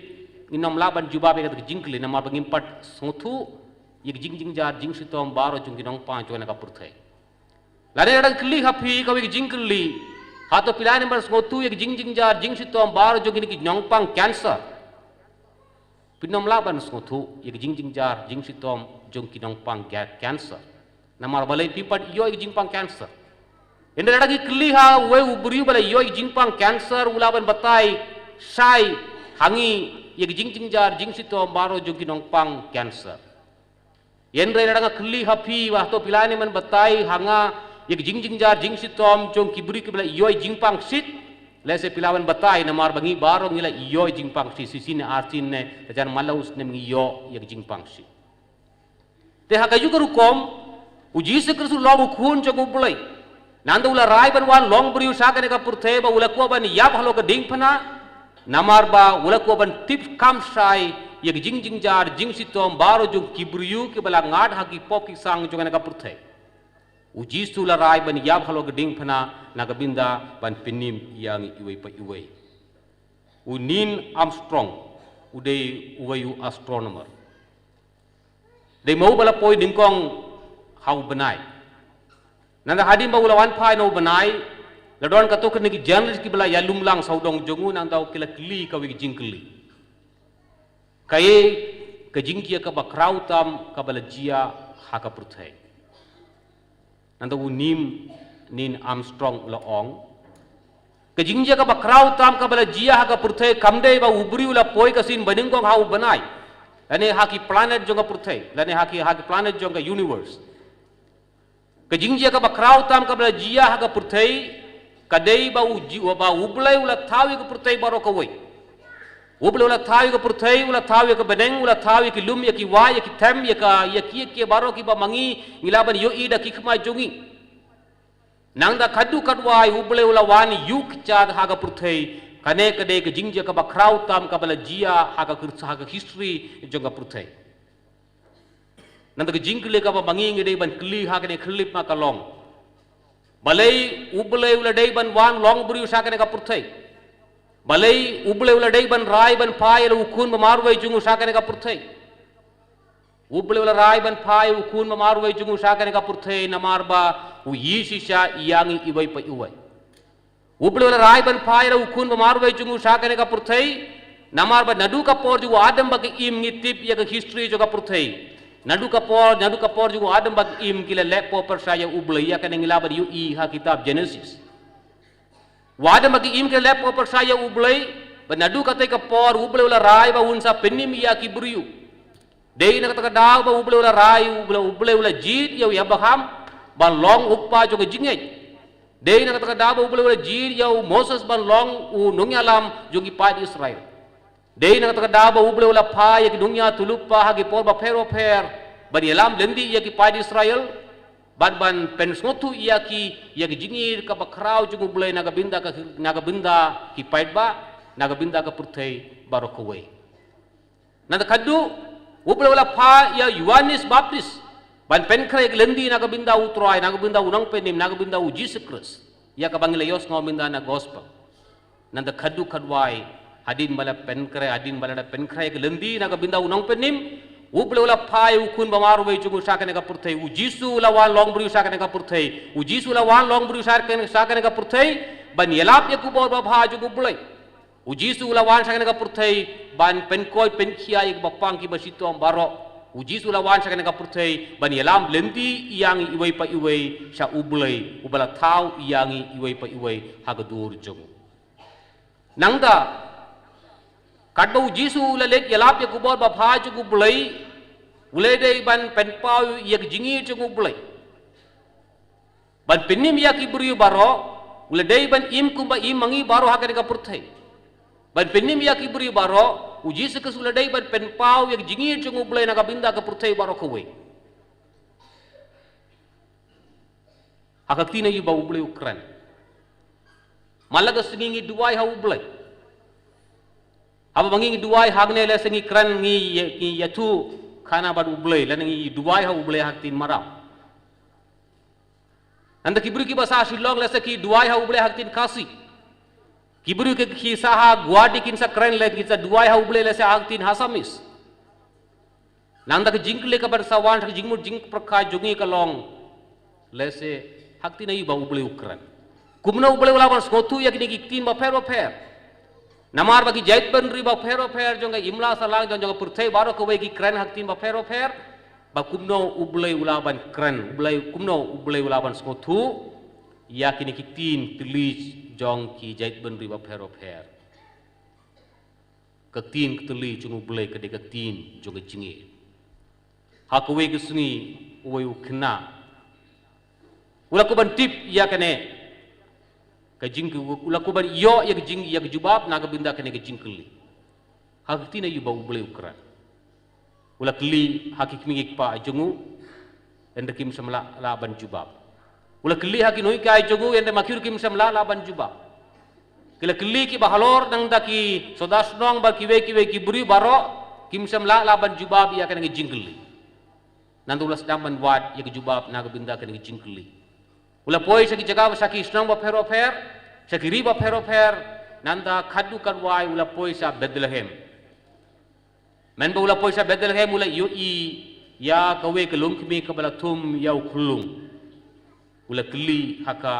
ngin ym lah ban jubab ïa kata ka jingkylli namar ba ngim pat sngewthuh ïa ka jingjynjar jingshitom baroh jong ki nongpang jong kane ka pyrthei. Lane nga la dang kylli ha phi kawei ka jingkylli. Hato phi lah ne em ban sngewthuh ïa ka jingjynjar jingshitom baroh jong kine ki nongpang cancer? Phin ym lah ban sngewthuh ïa ka jingjynjar jingshitom jong ki nongpang ga-, cancer. Namar balei phim pat ïoh ïa ka jingpang cancer. Hynrei lada ngi kylli ha uwei u briew ba la ïoh ïa ka jingpang cancer, u lah ban batai shai ha ngi ïa ka jingjynjar jingshitom baroh jong ki nongpang cancer. Hynrei lada nga kylli ha phi ba hato phi lah ne em ban batai ha nga ïa ka jingjynjar jingshitom jong ki briew kiba la ïoh ïa ka jingpang shit? Lehse phi lah ban batai namar ba ngi baroh ngi la ïoh ïa ka jingpang shit, shisien ne arsien ne, ka jan malu snem ngi ïoh ïa ka jingpang shit. Te ha kajuh ka rukom, U Jisu Khrist u long u Khun jong U Blei. Nangta u la rai ban wan long briew sha kane ka pyrthei ba u la kwah ban ïap halor ka diengphna. Namar ba u la kwah ban tip kam shai ïa ka jingjynjar jingshitom baroh jong ki briew kiba la ngat ha ki pop ki sang jong kane ka pyrthei. U Jisu u la rai ban ïap halor ka diengphna na ka bynta ban pynim ïa ngi iwei pa iwei. U Neil Armstrong u dei uwei u astronomer. Dei ma u ba la poi nyngkong ha u bnai. Nangta hadien ba u la wan phai na u bnai, la don katto katne ki journalist kiba la ïalum lang sawdong jong u, nangta ki la kylli kawei ka jingkylli. Kaei ka jingjia kaba khraw tam kaba la jia ha ka pyrthei? Nangta u Neil, Neil Armstrong u la ong, ka jingjia kaba khraw tam kaba la jia ha ka pyrthei kam dei ba u briew u la poi ka sien banyngkong ha u bnai, lane ha ki planet jong ka pyrthei, lane ha ki, ha ki planet jong ka universe. Ka jingjia kaba khraw tam kaba la jia ha ka pyrthei ka dei ba u ji-, ba U Blei u la thaw ïa ka pyrthei baroh kawei. U Blei u la thaw ïa ka pyrthei, u la thaw ïa ka bneng, u la thaw ïa ki lum, ïa ki wai, ïa ki them, ïa ka, ïa ki, ïa ki baroh kiba ma ngi ngi lah ban ïohi da ki khmat jong ngi. Nangta khadduh khadwai U Blei u la wan ïuh kjat ha ka pyrthei. Kane ka dei ka jingjia kaba khraw tam kaba la jia ha ka kyr-, ha ka history jong ka pyrthei. Nangta ka jingkylli kaba ma ngi ngi dei ban kylli ha kane ka clip ma ka long, balei U Blei u la dei ban wan long briew sha kane ka pyrthei? Balei U Blei u la dei ban rai ban phai ïa la u Khun ba marwei jong u sha kane ka pyrthei? U Blei u la rai ban phai ïa u Khun ba marwei jong u sha kane ka pyrthei namar ba u ïeit shisha ïa ngi iwei pa iwei. U Blei u la rai ban phai ïa la u Khun ba marwei jong u sha kane ka pyrthei namar ba naduh ka por jong u Adam bad ka Im ngi tip ïa ka history jong ka pyrthei. Naduh ka por, naduh ka por jong u Adam bad ka Im ki la leh por pyrshah ïa U Blei, ïa kane ngi lah ban ïohi ha kitab Genesis. U Adam bad ka Im ki la leh por pyrshah ïa U Blei, bad naduh katei ka por U Blei u la rai ba un sa pynim ïa ki briew. Dei na kata ka daw ba U Blei u la rai, U Blei, U Blei u la jied ïa u Abraham ban long u kpa jong ka jingngeit. Dei na kata ka daw ba U Blei u la jied ïa u Moses ban long u nongïalam jong ki paid Israel. Dei na kata ka daw ba U Blei u la phai ïa ki nongñiah tylli ki lypa ha ki por bapher bapher ban ïalam lynti ïa ki paid Israel, bad ban pynsngewthuh ïa ki ïa ki jingïeit kaba khraw jong U Blei na ka bynta ka, na ka bynta ki paidbah, na ka bynta ka pyrthei baroh kawei. Nangta khadduh U Blei u la phah ïa u Ïoannis Baptist ban pynkhreh ïa ki lynti na ka bynta U Trai, na ka bynta U Nongpynim, na ka bynta U Jisu Khrist, ïa kaba ngi la ïohsngew mynta na gospel. Nangta khadduh khadwai, hadien ba la pynkhreh, hadien ba la pynkhreh ïa ki lynti na ka bynta U Nongpynim, U Blei u la phah ïa u Khun ba marwei jong u sha kane ka pyrthei. U Jisu u la wan long briew sha kane ka pyrthei. U Jisu u la wan long briew sha kane, sha kane ka pyrthei ban ïalap ïa ka bor babha jong U Blei. U Jisu u la wan sha kane ka pyrthei ban pynkoit pynkhia ïa ki bapang ki bashitom baroh. U Jisu u la wan sha kane ka pyrthei ban ïalam lynti ïa ngi iwei pa iwei sha U Blei uba la thaw ïa ngi iwei pa iwei ha ka dur jong u. Nangta katba U Jisu u la leit ïalap ïa ka bor babha jong U Blei, u la dei ban pynpaw ïa ka jingïeit jong U Blei. Ban pynim ïa ki briew baroh, u la dei ban im kumba im ma ngi baroh ha kane ka pyrthei. Ban pynim ïa ki briew baroh, U Jisu Khrist u la dei ban pynpaw ïa ka jingïeit jong U Blei na ka bynta ka pyrthei baroh kawei. Ha ka ktien aïu ba U Blei u kren? Man la ka sngi ngi duwai ha U Blei. Haba ma ngi ngi duwai hangne lehse ngi kren ngi ïa, ngi ïathuh khana bad U Blei, lane ngi duwai ha U Blei ha ka ktien Maraw. Nangta ki briew kiba sah Shillong lehse ki duwai ha U Blei ha ka ktien Khasi. Ki briew ki, ki sah ha Guwahati kin sa kren lehse kin sa duwai ha U Blei lehse ha ka ktien Assamese. Nangta ka jingkylli kaba sa wan sha ka jingmut jingpyrkhat jong ngi ka long, lehse ha ka ktien aïu ba U Blei u kren? Kumno U Blei u lah ban sngewthuh ïa kine ki ktien bapher bapher? Namar ba ki jaitbynriew bapher bapher jong ka imlang sahlang jong, jong ka pyrthei baroh kawei ki kren ha ki ktien bapher bapher. Ba kumno U Blei u lah ban kren, U Blei, kumno U Blei u lah ban sngewthuh ïa kine ki ktien tylli jong ki jaitbynriew bapher bapher? Ka ktien ka tylli jong U Blei ka dei ka ktien jong ka jingïeit. Ha kawei ka sngi uwei u khynnah u la kwah ban tip ïa kane ka jing, u la kwah ban ïoh ïa ka jing, ïa ka jubab na ka bynta kane ka jingkylli. Ha ka ktien aïu ba U Blei u kren? U la kylli ha ki kmie ki kpa jong u. Hynrei kim shym lah lah ban jubab. U la kylli ha ki nonghikai jong u, hynrei ma ki ruh kim shym lah lah ban jubab. Ki la kylli kiba halor nangta ki sordar shnong bad kiwei kiwei ki briew baroh, kim shym lah lah ban jubab ïa kane ka jingkylli. Nangta u la sdang ban wad ïa ka jubab na ka bynta kane ka jingkylli. U la poi sha ki jaka, sha ki shnong bapher bapher, sha ki ri bapher bapher, nangta katto katwai u la poi sha Bethlehem. Mynba u la poi sha Bethlehem u la ïohi ïa kawei ka longkmie kaba la thum ïa u khyllung. U la kylli ha ka,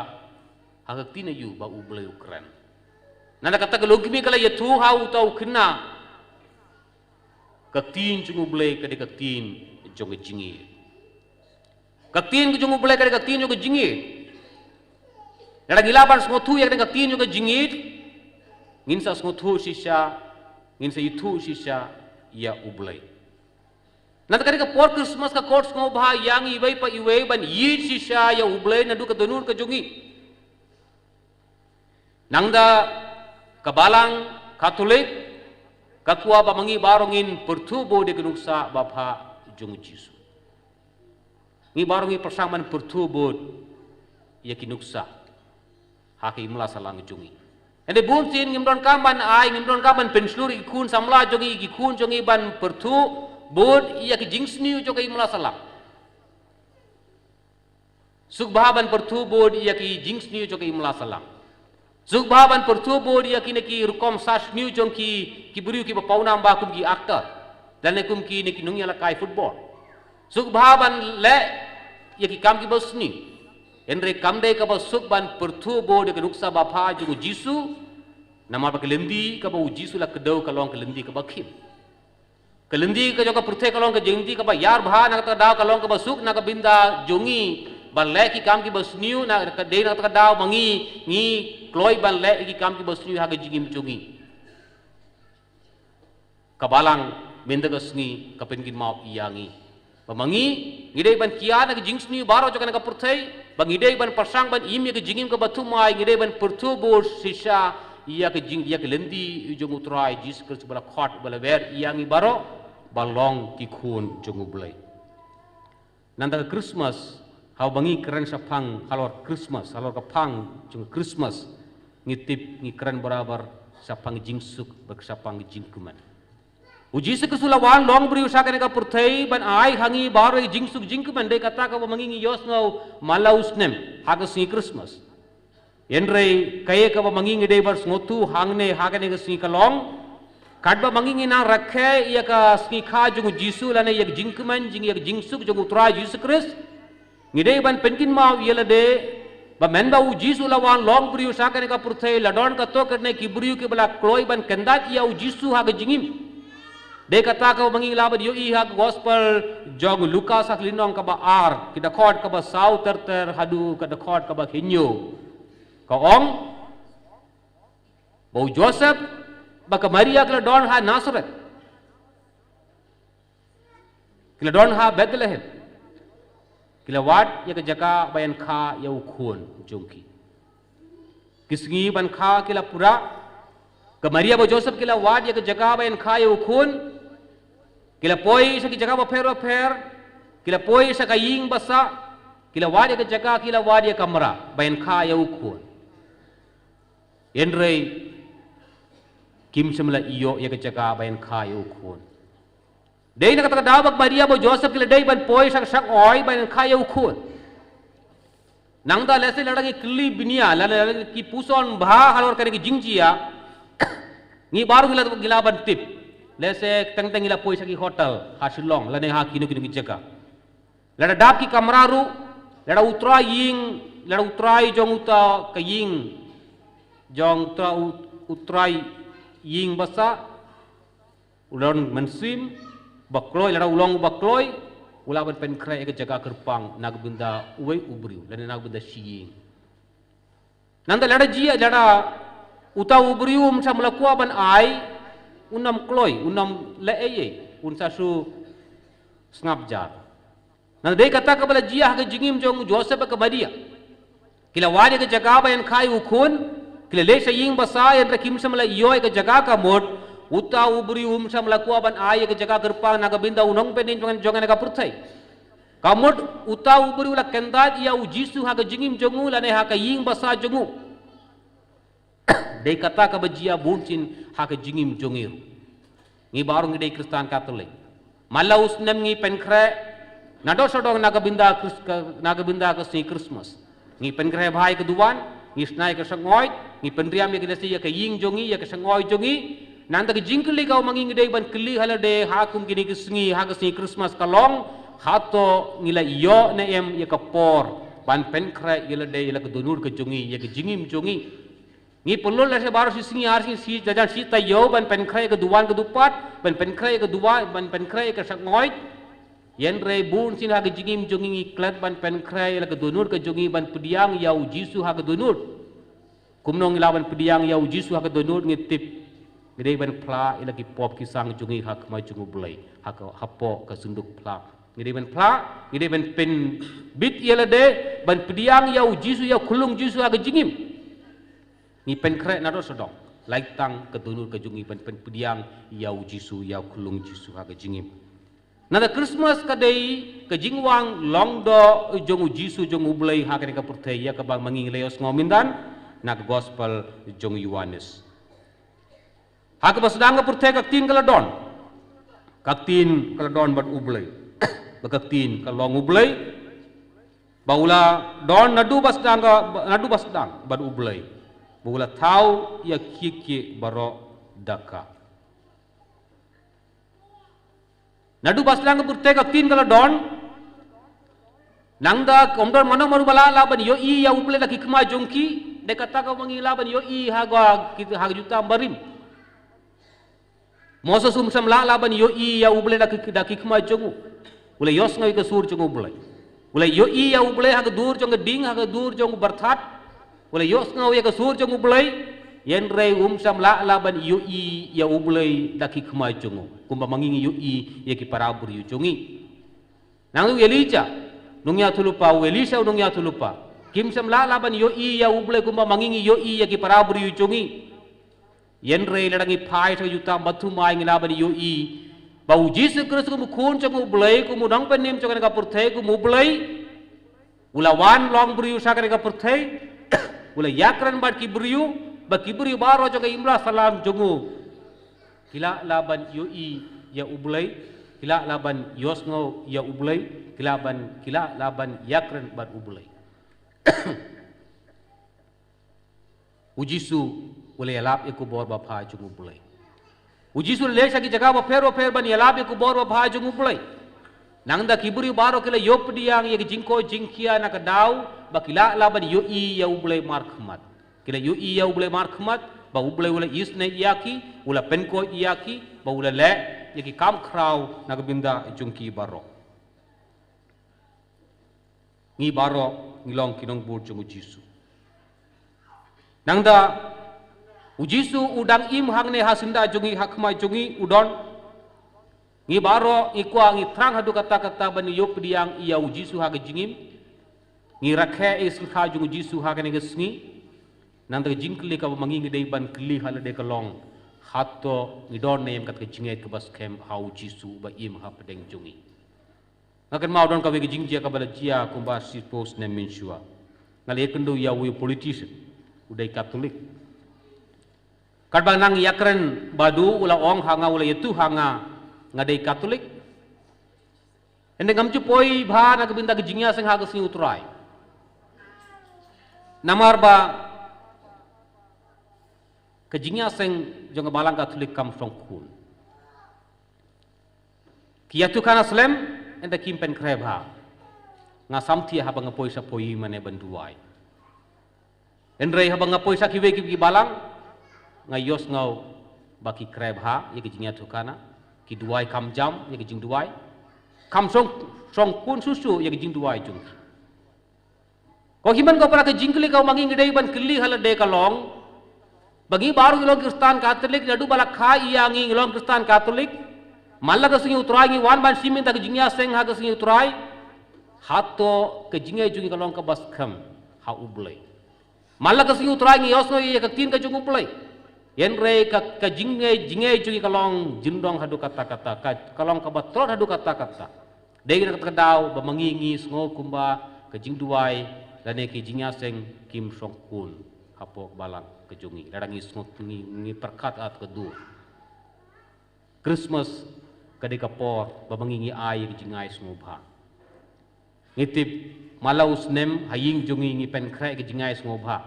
ha ka ktien aïu ba U Blei u kren. Nangta kata ka longkmie ka la ïathuh ha uta u khynnah, ka ktien jong U Blei ka dei ka ktien jong ka jingïeit. Ka ktien ka jong U Blei ka dei ka ktien jong ka jingïeit. Lada ngi lah ban sngewthuh ïa ka ktien jong ka jingïeit, ngin sa sngewthuh shisha, ngin sa ithuh shisha ïa U Blei. Nangta ka dei ka por Christmas ka kot sngewbha ïa ngi iwei pa iwei ban ïeit shisha ïa U Blei naduh ka dohnud ka jong ngi. Nangta ka Balang Katholik ka kwah ba ma ngi baroh ngin pyrthuh bud ïa ki nuksa babha jong U Jisu. Ngi baroh ngi pyrshang ban pyrthuh bud ïa ki nuksa ha ka imla sahlang jong ngi. Hynrei bunsien ngim donkam ban ai, ngim donkam ban pynshlur ïa ki khun samla jong ngi, ïa ki khun jong ngi ban pyrthuh bud ïa ki jingsniew jong ka imla sahlang. Suk bha ban pyrthuh bud ïa ki jingsniew jong ka imla sahlang. Suk bha ban pyrthuh bud ïa kine ki rukom sniew jong ki, ki briew kiba pawnam ba kum ki actor, lane kum kine ki nongïalehkai football. Suk bha ban leh ïa ki kam kiba sniew. Hynrei kam dei kaba suk ban pyrthuh bud ïa ka nuksa babha jong U Jisu. Namar ba ka lynti kaba U Jisu u la kdew ka long ka lynti kaba khim. Ka lynti ka jong ka pyrthei ka long ka lynti kaba ïar bha, na kata ka daw ka long kaba suk, na ka bynta jong ngi ban leh ki kam kiba sniew, na ka dei na kata ka daw ma ngi ngi kloi ban leh ki kam kiba sniew ha ka jingim jong ngi. Ka Balang mynta ka sngi ka pynkynmaw ïa ngi ba ma ngi ngi dei ban kiar na ka jingsniew baroh jong kane ka pyrthei, ba ngi dei ban pyrshang ban im ïa ka jingim kaba thymmai, ngi dei ban pyrthuh bud shisha ïa ka jing, ïa ka lynti jong U Trai Jisu Khrist ba la khot, ba la wer ïa ngi baroh ba long ki khun jong U Blei. Nangta ka Christmas, haba ngi kren shaphang halor Christmas, halor ka phang jong Christmas, ngi tip ngi kren barabor shaphang jingsuk bad shaphang jingkmen. U Jisu Khrist u la wan long briew sha kane ka pyrthei ban ai ha ngi baroh jingsuk jingkmen, dei kata kaba ma ngi ngi ïohsngew man la u snem ha ka sngi Christmas. Hynrei kaei kaba ma ngi ngi dei ban sngewthuh hangne ha kane ka sngi ka long, katba ma ngi ngi nang rakhe ïa ka sngi kha jong U Jisu lane ïa ka jingkmen jing, ïa ka jingsuk jong U Trai Jisu Khrist, ngi dei ban pynkynmaw ïa lade ba mynba U Jisu u la wan long briew sha kane ka pyrthei, la don katto katne ki briew kiba la kloi ban kyndat ïa U Jisu ha ka jingim. Dei kata kaba ma ngi ngi lah ban ïohi ha ka gospel jong u Lukas ha ka lynnong kaba ar, ka dkhot kaba saw ter ter haduh ka dkhot kaba hynñiew. Ka ong ba u Joseph bad ka Maria ki la don ha Nazareth. Ki la don ha Bethlehem. Ki la wad ïa ka jaka ba ïeng kha ïa u khun jong ki. Ki sngi ban kha ki la pura. Ka Maria bad u Joseph ki la wad ïa ka jaka ba ïeng kha ïa u khun. Ki la poi sha ki jaka bapher bapher. Ki la poi sha ka ïing ba sah. Ki la wad ïa ka jaka, ki la wad ïa ka kamra ba ïeng kha ïa u khun. Hynrei kim shym la ïoh ïa ka jaka ba ïeng kha ïa u khun. Dei na kata ka daw ba ka Maria bad u Joseph ki la dei ban poi sha ka shong oi ba ïeng kha ïa u khun. Nangta lehse lada ngi kylli bniah, lada, lada ki puson bha halor kane ka jingjia, ngi baroh ngi lah, ngi lah ban tip. Lehse teng teng ngi la poi sha ki hotel ha Shillong lane ha kino kino ki jaka. Lada dap ki kamra ruh, lada u trai ïing, lada u trai jong uta ka ïing, jong uta u, u trai ïing ba sah, u long mynsiem ba kloi, lada u long ba kloi, u lah ban pynkhreh ïa ka jaka kyrpang na ka bynta uwei u briew lane na ka bynta shi ïing. Nangta lada jia, lada uta u briew um shym la kwah ban ai, un ym kloi, un ym leh ei ei, un sa shu sngap jar. Nangta dei kata kaba la jia ha ka jingim jong u Joseph bad ka Maria. Ki la wad ïa ka jaka ba ïeng kha ïa u khun, ki la leit sha ïing ba sah, hynrei kim shym la ïoh ïa ka jaka ka mut. Uta u briew um shym la kwah ban ai ïa ka jaka kyrpang na ka bynta u nongpynim jong, jong kane ka pyrthei. Ka mut uta u briew u la kyntait ïa u Jisu ha ka jingim jong u lane ha ka ïing basa jong u. Dei kata kaba jia bun sien ha ka jingim jong ngi ruh. Ngi baroh ngi dei Khristan Katholik. Mala u snem ngi pynkhreh naduh sawdong na ka bynta Khris-, ka, na ka bynta ka sngi Christmas. Ngi pynkhreh bha ïa ka duwan, ngi shna ïa ka shyngoid, ngi pynriam ïa ka lesi ïa ka ïing jong ngi, ïa ka shyngoid jong ngi. Nangta ka jingkylli kaba ma ngi ngi dei ban kylli ha lade ha kum kine ki sngi, ha ka sngi Christmas ka long, hato ngi la ïoh ne em ïa ka por ban pynkhreh ïa lade, ïa la ka dohnud ka jong ngi, ïa ka jingim jong ngi. Ngi pynlut lehse baroh shi sngi ar sngi shi, da jan shi taïew ban pynkhreh ïa ka duwan ka dupat, ban pynkhreh ïa ka duwan, ban pynkhreh ïa ka shyngoid. Hynrei bun sien ha ka jingim jong ngi ngi klet ban pynkhreh ïa la ka dohnud ka jong ngi, ban pdiang ïa u Jisu ha ka dohnud. Kumno ngi lah ban pdiang ïa u Jisu ha ka dohnud? Ngi tip, ngi dei ban phla ïa la ki pop ki sang jong ngi ha khmat jong u Blei, ha ka, hapoh ka synduk phla. Ngi dei ban phla, ngi dei ban pynbit ïa lade, ban pdiang ïa u Jisu, ïa u khyllung Jisu ha ka jingim. Ngi pynkhreh naduh sawdong, lait tang ka dohnud ka jong ngi ban pynpdiang ïa u Jisu, ïa u khyllung Jisu ha ka jingim. Nangta Christmas ka dei ka jingwan long doh jong u Jisu jong u Blei ha kane ka pyrthei, ïa kaba ma ngi ngi la ïohsngew mynta na ka gospel jong u Ïoannis. Ha kaba sdang ka pyrthei ka ktien ka la don. Ka ktien ka la don bad u Blei. Bad ka ktien ka long u Blei. Ba u la don naduh ba sdang ka, naduh ba sdang bad u Blei. Ba u la thaw ïa kiei kiei baroh da ka. Naduh ba sdang ka pyrthei ka ktien ka la don. Nangta ym don mano mano ba la lah ban ïohi ïa u Blei da ki khmat jong ki. Dei kata kaba ma ngi lah ban ïohi ha ka, ha ka jutang barim. Moses um shym la lah ban ïohi ïa u Blei da ki, da ki khmat jong u. U la ïohsngew ïa ka sur jong u Blei. U la ïohi ïa u Blei ha ka dur jong ka ding, ha ka dur jong u barthat. U la ïohsngew ïa ka sur jong u Blei. Hynrei um shym la lah ban ïohi ïa u Blei da ki khmat jong u, kumba ma ngi ngi ïohi ïa ki para briew jong ngi. Nangta u Elijah u nongïathuhlypa, u Elisha u nongïathuhlypa, kim shym la lah ban ïohi ïa u Blei kumba ma ngi ngi ïohi ïa ki para briew jong ngi. Hynrei lada ngi phai sha ka jutang bathymmai ngi lah ban ïohi ba u Jisu Khrist kum u Khun jong u Blei, kum u nongpynim jong kane ka pyrthei, kum u Blei u la wan long briew sha kane ka pyrthei. U la ïakren bad ki briew, ba ki briew baroh jong ka imlang sahlang jong u ki la lah ban ïohi ïa u Blei, ki la lah ban ïohsngew ïa u Blei, ki la ban, ki la lah ban ïakren bad u Blei. U Jisu u la ïalap ïa ka bor babha jong u Blei. U Jisu u la leit sha ki jaka bapher bapher ban ïalap ïa ka bor babha jong u Blei. Nangta ki briew baroh ki la ïoh pdiang ïa ka jingkoit jingkhiah na ka daw ba ki la lah ban ïohi ïa u Blei markhmat. Ki la ïohi ïa u Blei markhmat, ba u Blei u la isynei ïa ki, u la pynkoit ïa ki, ba u la leh ïa ki kam khraw na ka bynta jong ki baroh. Ngi baroh ngi long ki nongbud jong u Jisu. Nangta u Jisu u dang im hangne ha syndah jong ngi, ha khmat jong ngi u don. Ngi baroh ngi kwah, ngi thrang haduh katta katta ban ïoh pdiang ïa u Jisu ha ka jingim. Ngi rakhe ïa ka jingkha jong u Jisu ha kane ka sngi. Nangta ka jingkylli kaba ma ngi ngi dei ban kylli ha lade ka long, hato ngi don ne em kat ka jingngeit kaba skhem ha u Jisu uba im hapdeng jong ngi? Nga kynmaw don kawei ka jingjia kaba la jia kumba shiphew snem mynshuwa. Nga la ïakynduh ïa uwei u politician u dei Katholik. Katba nang ïakren bad u, u la ong ha nga, u la ïathuh ha nga, nga dei Katholik. Hynrei ngam ju poi bha na ka bynta ka jingïaseng ha ka sngi u Trai. Namar ba ka jingïaseng jong ka Balang Katholik kam shongkun. Ki ïathuhkhana slem, hynrei kim pynkhreh bha. Nga samthiah haba nga poi sha poi mane ban duwai. Hynrei haba nga poi sha kiwei ki, ki balang, nga ïohsngew ba ki khreh bha ïa ka jingïathuhkhana, ki duwai kam jam ïa ka jingduwai. Kam shong, shongkun shuh shuh ïa ka jingduwai jong ki. Ko hynmen ko para, ka jingkylli kaba ma ngi ngi dei ban kylli ha lade ka long, ba ngi baroh ngi long Khristan Katholik, naduh ba la kha ïa ngi ngi long Khristan Katholik. Mala ka sngi u Trai ngi wan ban shim ïa ka jingïaseng ha ka sngi u Trai. Hato ka jingngeit jong ngi ka long kaba skhem ha u Blei? Mala ka sngi u Trai ngi ïohsngew ïa ka ktien ka jong u Blei. Hynrei ka, ka jingngeit, jingngeit jong ngi ka long jyndong haduh katta katta, ka, ka long kaba tlot haduh katta katta. Dei na kata ka daw ba ma ngi ngi sngew kumba ka jingduwai lane ki jingïaseng kim shongkun hapoh ka balang ka jong ngi. Lada ngi sngew ngi, ngi pyrkhat ha kata ka dur, Christmas ka dei ka por ba ma ngi ngi ai ïa ka jingai sngewbha. Ngi tip, man la u snem ha ïing jong ngi ngi pynkhreh ka jingai sngewbha.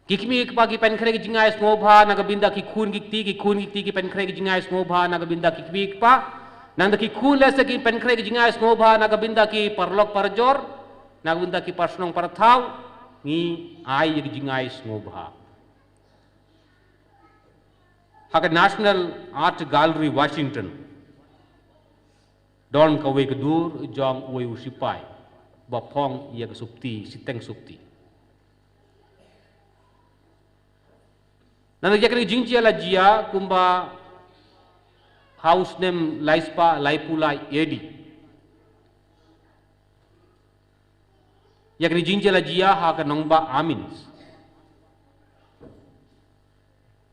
Ki kmie ki kpa ki pynkhreh ka jingai sngewbha na ka bynta ki khun ki kti, ki khun ki kti ki pynkhreh ka jingai sngewbha na ka bynta ki kmie ki kpa. Nangta ki khun lehse ki pynkhreh ka jingai sngewbha na ka bynta ki paralok parajor, na ka bynta ki parshnong parthaw. Ngi ai ïa ka jingai sngewbha. Ha ka National Art Gallery, Washington, don kawei ka dur jong uwei u sipai ba phong ïa ka sopti, shiteng sopti. Nangta ïa kane ka jingjia la jia kumba ha u snem lai spah laiphew lai A D. Ïa kane ka jingjia la jia ha ka nongbah Amiens.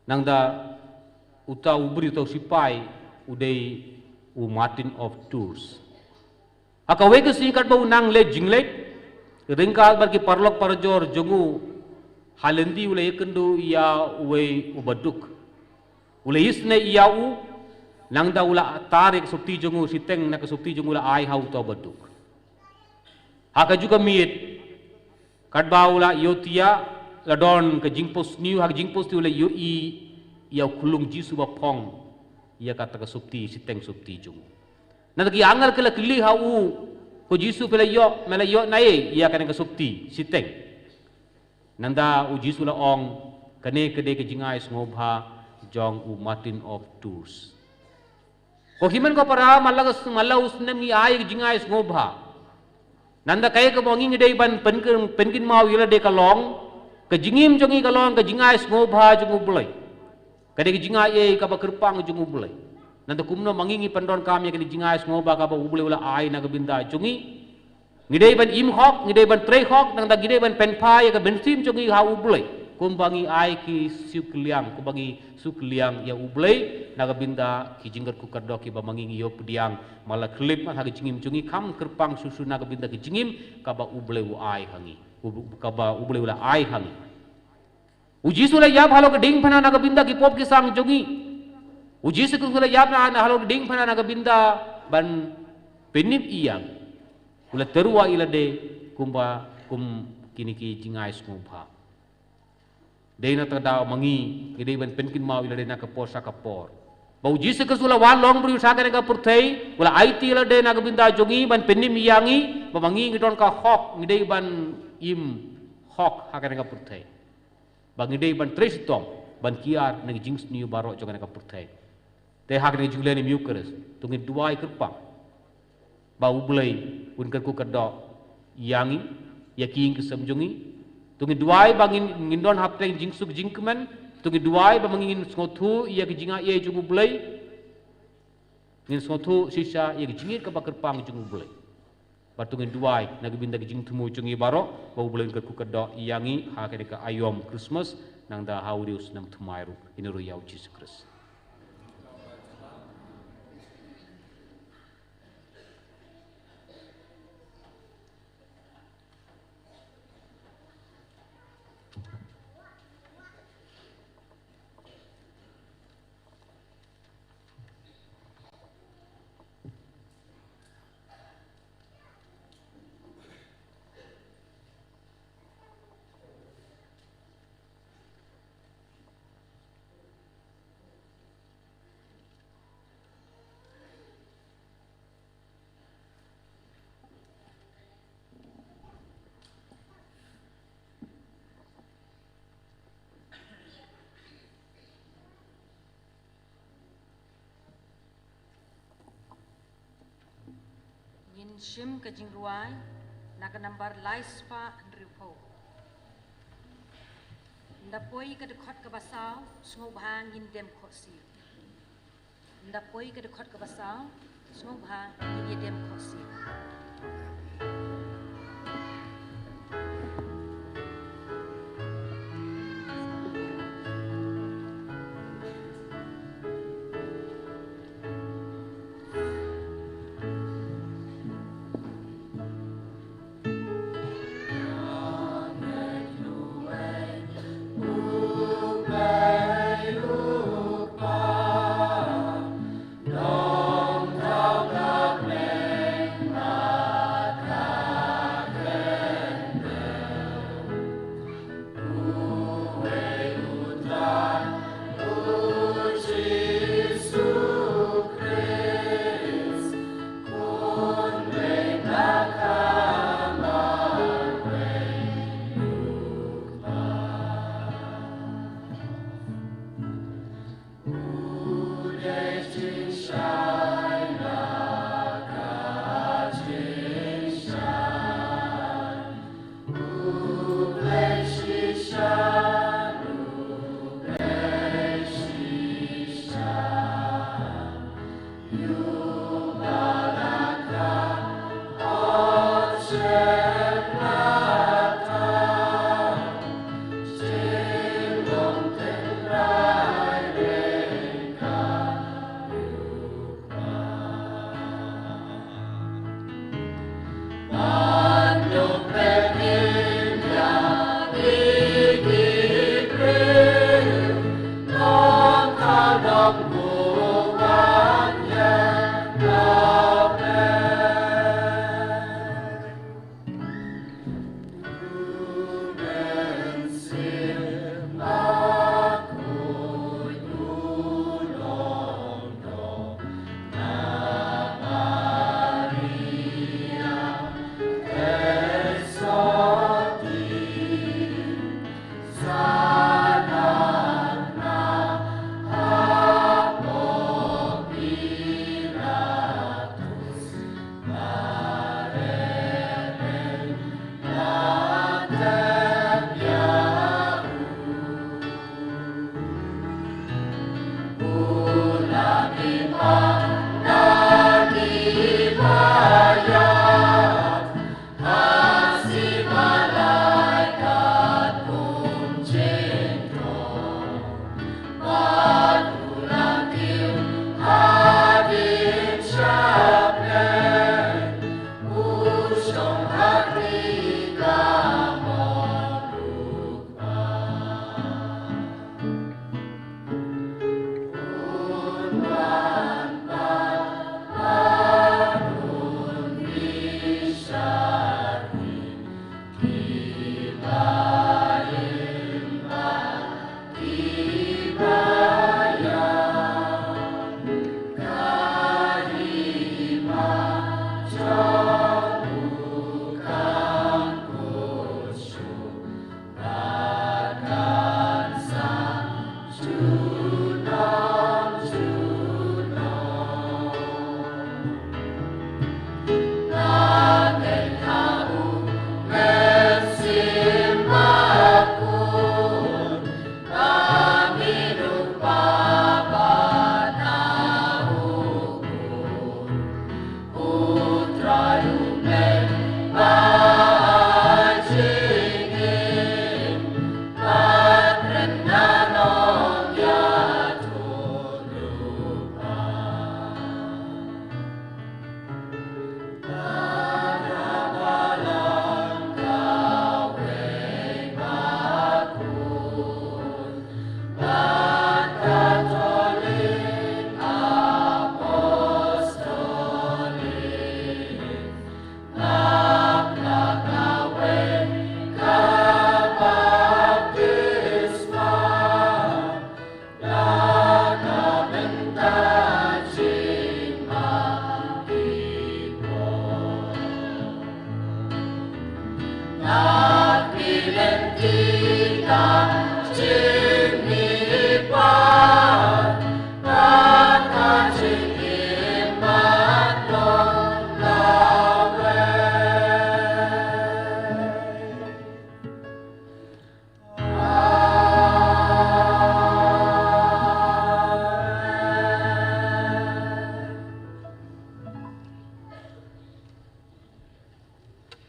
Nangta uta u briew, uta u sipai u dei u Martin of Tours. Ha kawei ka sngi katba u nang leit jingleit, ryngkat bad ki paralok parajor jong u, ha lynti u la ïakynduh ïa uwei u baduk. U la isynei ïa u, nangta u la tar ïa ka sopti jong u, shiteng na ka sopti jong u, u la ai ha uta u baduk. Ha kajuh ka miet, katba u la ïohthiah, la don ka jingphohsniew, ha ka jingphohsniew u la ïohi ïa u khyllung Jisu ba phong ïa kata ka sopti, shiteng sopti jong u. Nangta ki angel ki la kylli ha u, ko Jisu, phi la ïoh, me la ïoh naei ïa kane ka sopti shiteng? Nangta u Jisu la ong, kane ka dei ka jingai sngewbha jong u Martin of Tours. Ko hynmen ko para, man la ka s-, man la u snem ngi ai ka jingai sngewbha. Nangta kaei kaba ngi ngi dei ban pyn-, pynkynmaw ïa lade ka long, ka jingim jong ngi ka long ka jingai sngewbha jong U Blei. Ka dei ka jingaiei kaba kyrpang jong U Blei. Nangta kumno ma ngi ngi pyndonkam ïa kane ka jingai sngewbha kaba U Blei u la ai na ka bynta jong ngi? Ngi dei ban im hok, ngi dei ban trei hok, nangta ngi dei ban pynphai ïa ka mynsiem jong ngi ha U Blei. Kumba ngi ai ki siew kylliang, kumba ngi siew kylliang ïa U Blei na ka bynta ki jingkyrkhu kyrdoh kiba ma ngi ngi ïoh pdiang, man la khyllipmat ha ka jingim jong ngi, kham kyrpang shuh shuh na ka bynta ki jingim kaba U Blei u ai ha ngi. U-, kaba U Blei u la ai ha ngi. U Jisu u la ïap halor ka diengphna na ka bynta ki pop ki sam jong ngi. U Jisu Khrist u la ïap na, na halor ka diengphna na ka bynta ban pynim ïa ngi. U la tyrwa ïa lade kumba kum kine ki jingai sngewbha. Dei na kata ka daw ma ngi ngi dei ban pynkynmaw ïa lade na ka por sha ka por ba U Jisu Khrist u la wan long briew sha kane ka pyrthei, u la aiti ïa lade na ka bynta jong ngi ban pynim ïa ngi, ba ma ngi ngi don ka hok, ngi dei ban im hok ha kane ka pyrthei. Ba ngi dei ban trei shitom ban kiar na ki jingsniew baroh jong kane ka pyrthei. Te ha kane ka jingleh Eucharist, to ngin duwai kyrpang ba U Blei un kyrkhu kyrdoh ïa ngi, ïa ki ïing ki sem jong ngi. To ngin duwai ba ngin, ngin don hapdeng jingsuk jingkmen. To ngin duwai ba ma ngi ngin sngewthuh ïa ki jingaiei jong U Blei. Ngin sngewthuh shisha ïa ki jingïeit kaba kyrpang jong U Blei. Bad to ngin duwai na ka bynta ki jingthmu jong ngi baroh, ba U Blei un kyrkhu kyrdoh ïa ngi ha kane ka aïom Christmas, nangta ha u riew snem thymmai ruh, ïa u Jisu Khrist. Ngin shim ka jingrwai na ka nambar lai spah hynriewphew. Nda poi ka dkhot kaba saw, sngewbha ngin dem khohsiew. Nda poi ka dkhot kaba saw, sngewbha ngin ïa dem khohsiew.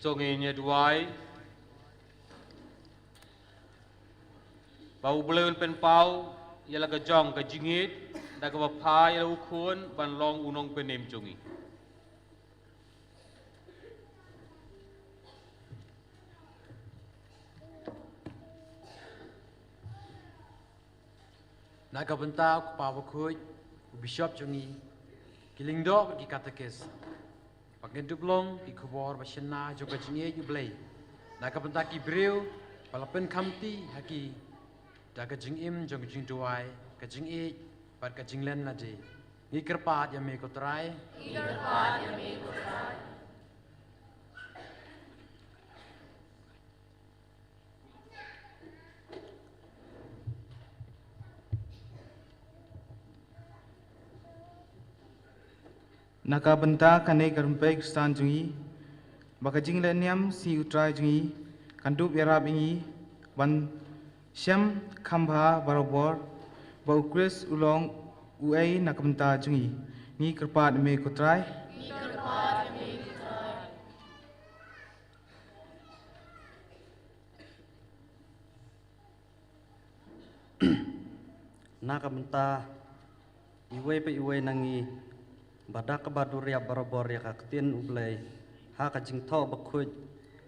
To ngin ïa duwai. Ba U Blei un pynpaw ïa la ka jong ka jingïeit da kaba phah ïa la u Khun ban long u nongpynim jong ngi. Na ka bynta u Kpa Bakhuid, u Bishop jong ngi, ki lyngdoh bad ki katekis, ba ngin dup long ki khubor ba shynna jong ka jingïeit U Blei na ka bynta ki briew ba la pynkhamti ha ki da ka jingim jong ka jingduwai, ka jingïeit bad ka jinglen lade. Ngi kyrpad ïa me ko Trai. Ngi kyrpad ïa me ko Trai. Na ka bynta kane ka rympei Khristan jong ngi, ba ka jinglehniam sngi U Trai jong ngi kan dup ïarap ïa ngi ban shem kham bha barabor, ba U Khrist u long uei na ka bynta jong ngi. Ngi kyrpad ïa me ko Trai. Na ka bynta iwei pa iwei na ngi, ba da kaba duriap barabor ïa ka ktien U Blei ha ka jingthoh bakhuid,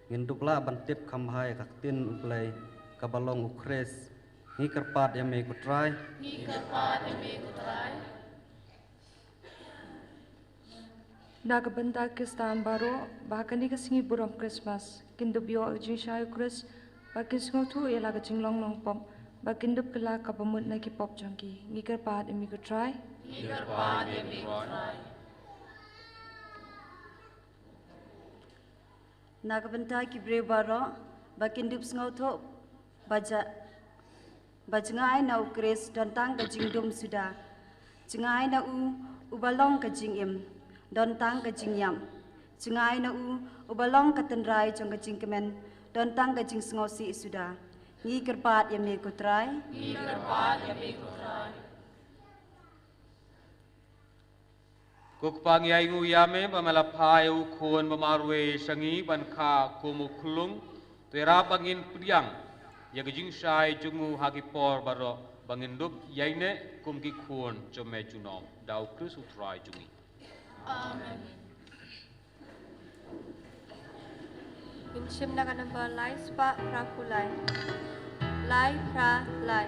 ngin dup lah ban tip kham bha ïa ka ktien U Blei kaba long U Khrist. Ngi kyrpad ïa me ko Trai. Ngi kyrpad ïa me ko Trai. Na ka bynta Khristan baroh, ba ha kane ka sngi burom Christmas kin dup ïoh ka jingshai U Khrist, ba kin sngewthuh ïa la ka jinglong nongpop, ba kin dup kylla kaba mut na ki pop jong ki. Ngi kyrpad ïa me ko Trai. Ngi kyrpad ïa me ko Trai. Na ka bynta ki briew baroh, ba kin dup sngewthuh ba ja, ba jngai na U Khrist don tang ka jingdum suda. Jngai na u uba long ka jingim, don tang ka jingïap. Jngai na u uba long ka tynrai jong ka jingkmen, don tang ka jingsngewsih suda. Ngi kyrpad ïa me ko Trai. Ngi kyrpad ïa me ko Trai. Ko Kpa, ngi ainguh ïa me ba me la phah ïa u Khun ba marwei sha ngi ban kha kum u khyllung. To ïarap ba ngin pdiang ïa ka jingshai jong u ha ki por baroh, ba ngin dup ïaineh kum ki khun jong me junom, da U Khrist U Trai jong ngi. Amen. Ngin shim na ka number lai spah phra phew lai. Lai phra lai.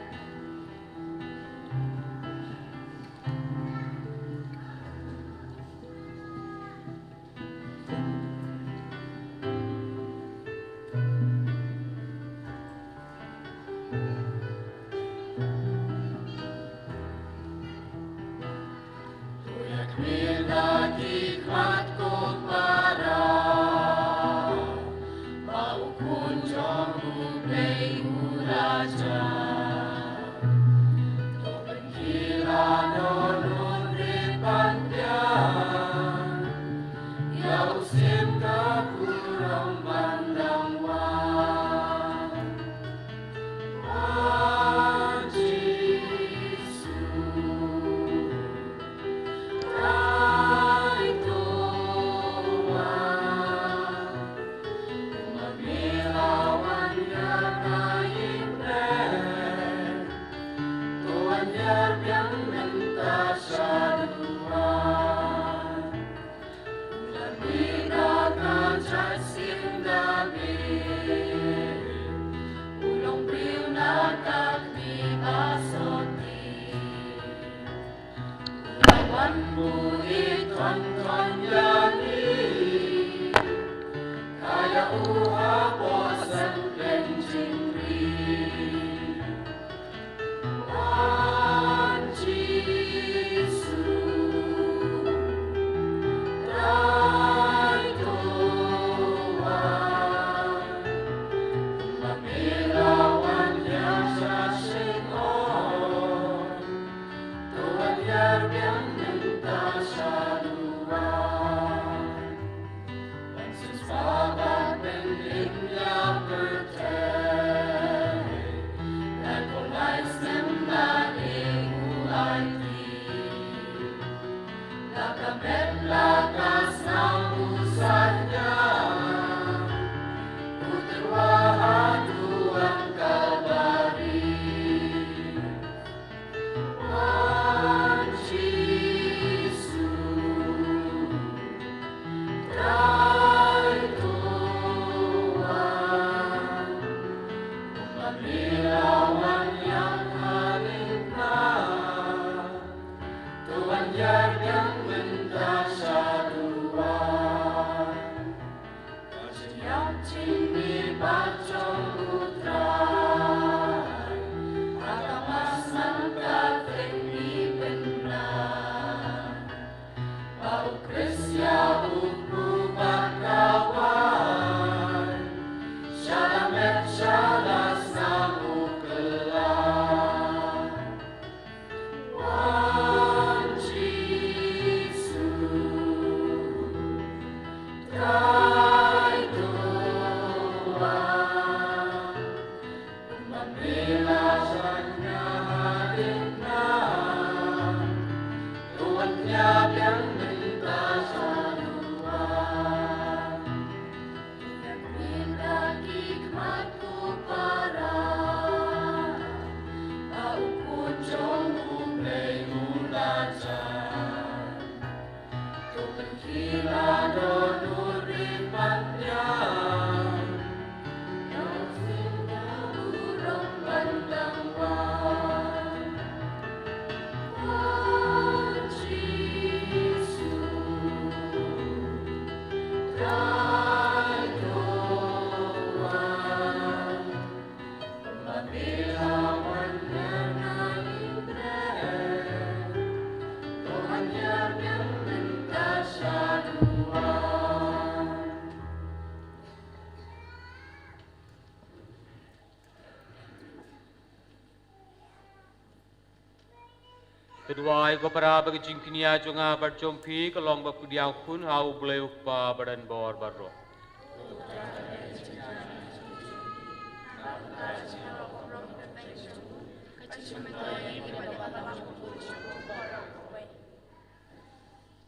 Te duwai ko para ba ka jingkñia jong nga bad jong phi ka long ba pdiang khun ha U Blei U Kpa ba donbor baroh.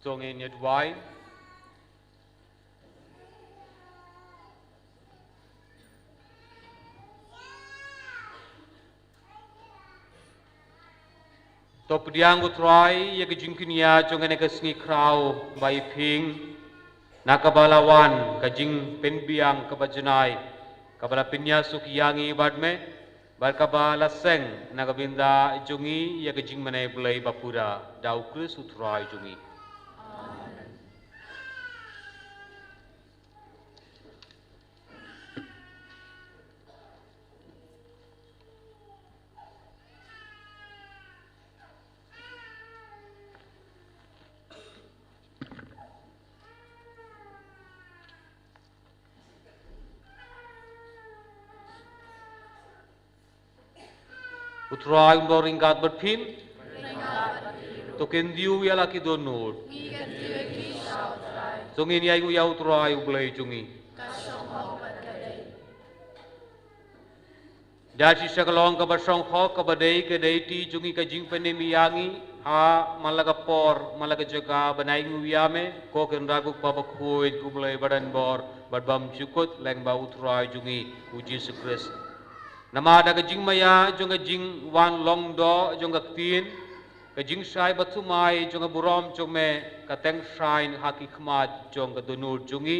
To ngin ïa duwai. To pdiang ko Trai ïa ka jingkñia jong kane ka sngi khraw ba i pynïeng, na kaba la wan ka jingpynbiang kaba janai, kaba la pynïasuk ïa ngi bad me, bad kaba la seng na ka bynta jong ngi ïa ka jingmane Blei ba pura, da U Khrist U Trai jong ngi. U Trai un ryngkat bad phi. To kyntiew ïa la ki dohnud. To ngin ïa ïainguh ïa U Trai U Blei jong ngi. Da shisha ka long kaba shong hok, kaba dei ka dei ti jong ngi ka jingpynim ïa ngi ha man la ka por, man la ka jaka ban ïainguh ïa me, ko Kynrad ko Kpa Bakhuid, ko Blei ba donbor bad bymjukut, lyngba U Trai jong ngi U Jisu Khrist. Namar da ka jingmaïa jong ka jingwan long doh jong ka ktien, ka jingshai bathymmai jong ka burom jong me ka teng shaiñ ha ki khmat jong ka dohnud jong ngi.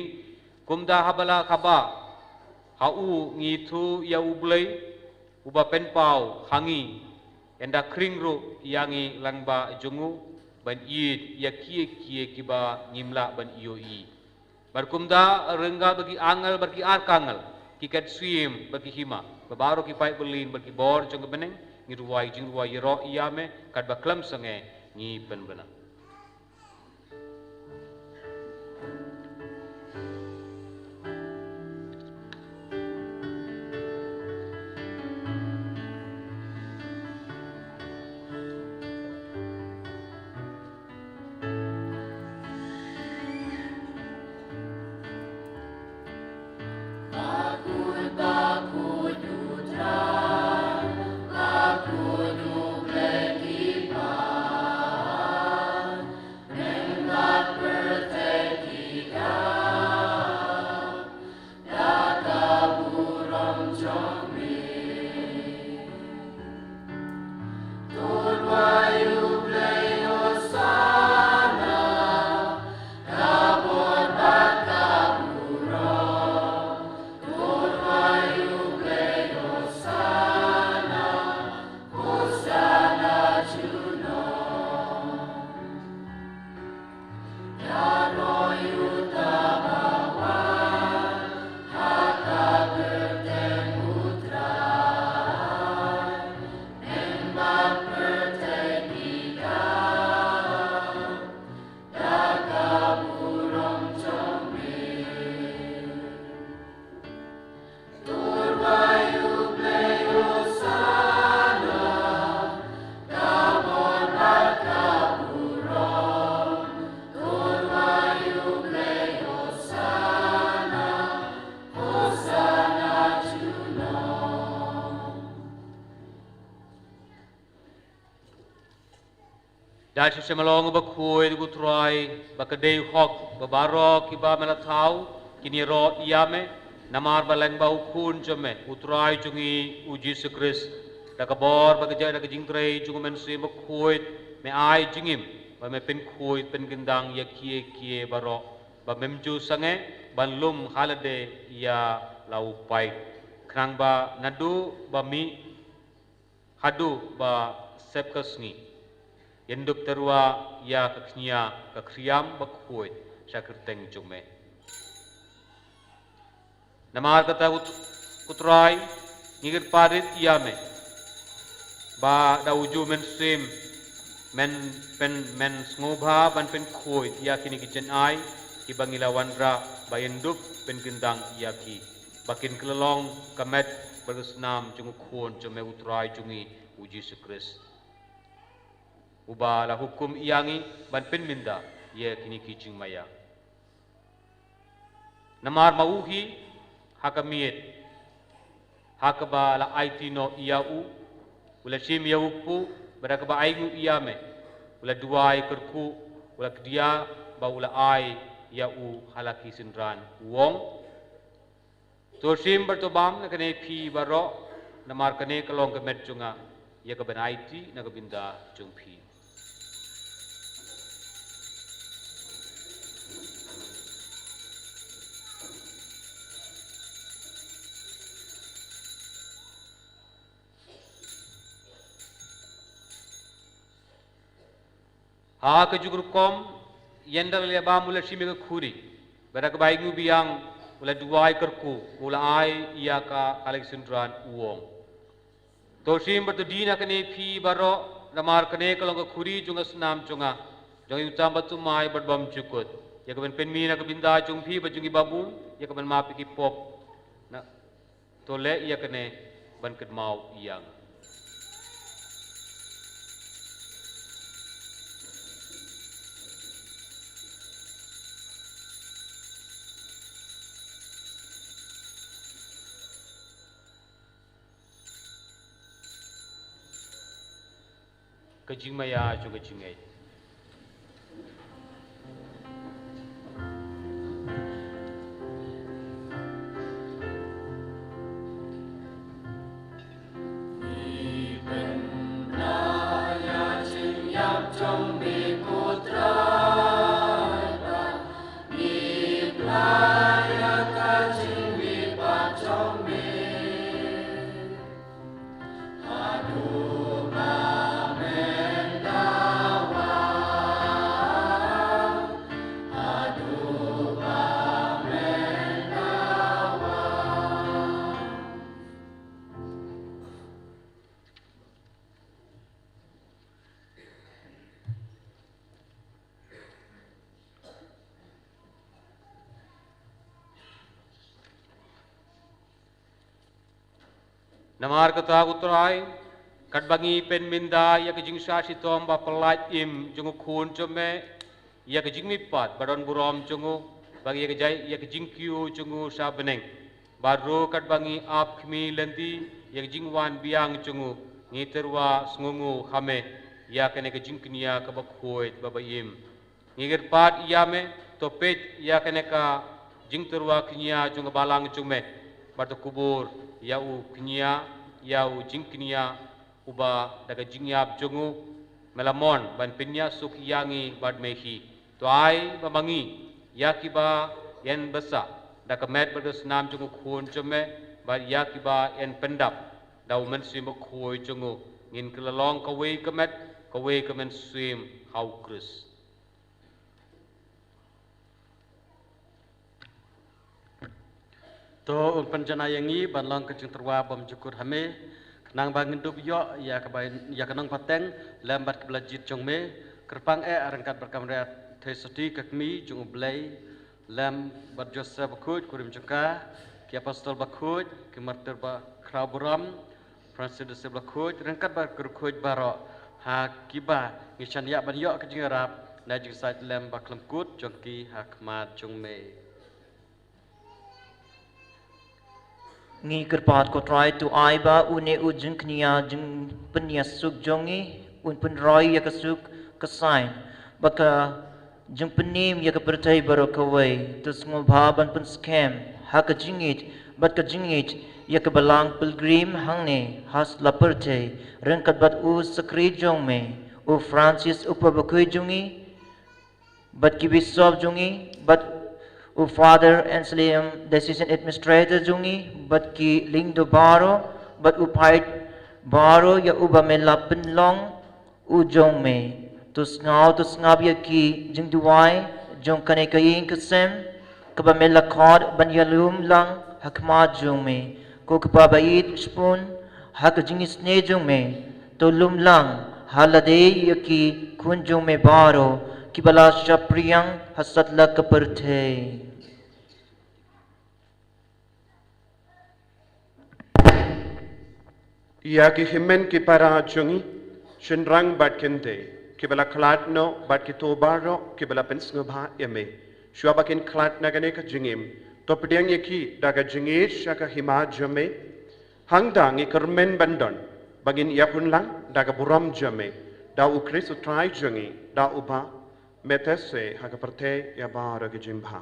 Kumta haba la kaba ha u ngi ïathuh ïa U Blei uba pynpaw ha ngi, ynda khring ruh ïa ngi lyngba jong u ban ïeit ïa kiei kiei kiba ngim lah ban ïohi. Bad kumta ryngkat bad ki angel bad ki arkangel, ki kat syiem bad ki hima, bad baroh ki paidbah bad ki bor jong ka bneng, ngi duwai jingrwai ïaroh ïa me katba khlem sangeh ngi pynbna. Ïa shisha ma long ba khuid, ko Trai, ba ka dei hok ba baroh kiba me la thaw kin ïaroh ïa me, namar ba lyngba u Khun jong me, u Trai jong ngi u Jisu Khrist. Da ka bor ba ka jai da ka jingtrei jong u Mynsiem Bakhuid, me ai jingim ba me pynkhuid pynkyndang ïa kiei kiei baroh, ba mem ju sangeh ban lum ha lade ïa la u paid, khnang ba naduh ba mih haduh ba sep ka sngi, yn dup tyrwa ïa ka khñiang ka khriam bakhuid sha kyrteng jong me. Namar kata, ko Trai, ngi kyrpad ïa me ba da uju u Mynsiem men pyn men sngewbha ban pynkhuid ïa kine ki jingai kiba ngi la wanrah, ba yn dup pynkyndang ïa ki, ba kin kylla long ka met bad ka snam jong u Khun jong me, u Trai jong ngi u Jisu Khrist, uba la hukum ïa ngi ban pynmynda ïa kine ki jingmaïa. Namar ma u hi ha ka miet ha kaba la aiti noh ïa u, u la shim ïa u kpu, bad da kaba ainguh ïa me, u la duwai kyrkhu, u la kdiah, bad u la ai ïa u ha la ki synran, u ong: To shim bad to bam na kane phi baroh, namar kane ka long ka met jong nga, ïa kaban aiti na ka bynta jong phi. Ha kajuh ka rukom, ynda la leit bam, u la shim ïa ka khuri, bad da kaba ainguh biang, u la duwai kyrkhu, u la ai ïa ka ha la ki synran, u ong: To shim bad to die na kane phi baroh, namar kane ka long ka khuri jong ka snam jong nga, jong ka jingsumar bad sumar bad bymjukut, ïa kaban pynmih na ka bynta jong phi bad jong ngi babun, ïa kaban map ïa ki pop. Na To leh ïa kane ban kynmaw ïa nga. Ka jingmaïa jong ka jingngeit. Namar kata, ko Trai, katba ngi pynmynda ïa ka jingshah shitom ba pyllait im jong u Khun jong me, ïa ka jingmihpat ba don burom jong u, bad ïa ka jai, ïa ka jingkiew jong u sha bneng, bad ruh katba ngi ap khmih lynti ïa ka jingwan biang jong u, ngi tyrwa sngewnguh ha me ïa kane ka jingkñia kaba khuid bad ba im. Ngi kyrpad ïa me, to peit ïa kane ka jingtyrwa kñia jong ka balang jong me, bad to kubur ïa u kñia, ïa u jingkñia, uba da ka jingïap jong u me la mon ban pynïasuk ïa ngi bad me hi. To ai ba ma ngi, ïa kiba yn bsa da ka met bad ka snam jong u Khun jong me, bad ïa kiba yn pyndap da u Mynsiem Bakhuid jong u, ngin kylla long kawei ka met, kawei ka mynsiem ha u Khrist. To un pynjanai ïa ngi ban long ka jingtyrwa bymjukut ha me, khnang ba ngin dup ïoh ïa kaba, ïa ka nongpateng lem bad kaba la jied jong me. Kyrpang eh ryngkat bad ka Maria Theisotti ka kmie jong u Blei, lem bad Joseph Bakhuid, kurim jong ka, ki apostol bakhuid, ki martir bakhraw burom, Francis Xavier Bakhuid, ryngkat bad ki riewkhuid baroh, ha kiba ngi shaniah ban ïoh ka jingïarap na ka jingsait lem bakhlem kut jong ki ha khmat jong me. Ngi kyrpad, ko Trai, to ai ba une u jingkñia jingpynïasuk jong ngi un pynroi ïa ka suk ka saiñ bad ka jingpynim ïa ka pyrthei baroh kawei. To sngewbha ban pynskhem ha ka jingïeit bad ka jingïeit ïa ka Balang Pilgrim hangne ha sla pyrthei, ryngkat bad u sakri jong me, u Francis u Papa Bakhuid jong ngi, bad ki bishop jong ngi, bad u Father Anselm, Diocesan Administrator jong ngi, bad ki lyngdoh baroh, bad u paid baroh ïa uba me la pynlong u jong me. To sngew, to sngap ïa ki jingduwai jong kane ka ïing ka sem, kaba me la khot ban ïalum lang ha khmat jong me. Ko Kpa ba ïeit shibun, ha ka jingisynei jong me, to lum lang ha lade ïa ki khun jong me baroh kiba la shah pyrshang ha satlak ka pyrthei. Ïa ki hynmen ki para jong ngi, shynrang bad kynthei, kiba la khlad noh bad kito baroh kiba la pynsngewbha ïa me, shuwa ba kin khlad na kane ka jingim, to pdiang ïa ki da ka jingïeit sha ka hima jong me. Hangta ngi kyrmen ban don ba ngin ïakhun lang da ka burom jong me, da u Khrist u Trai jong ngi, da uba me teh se ha ka pyrthei ïa baroh ki jingbha.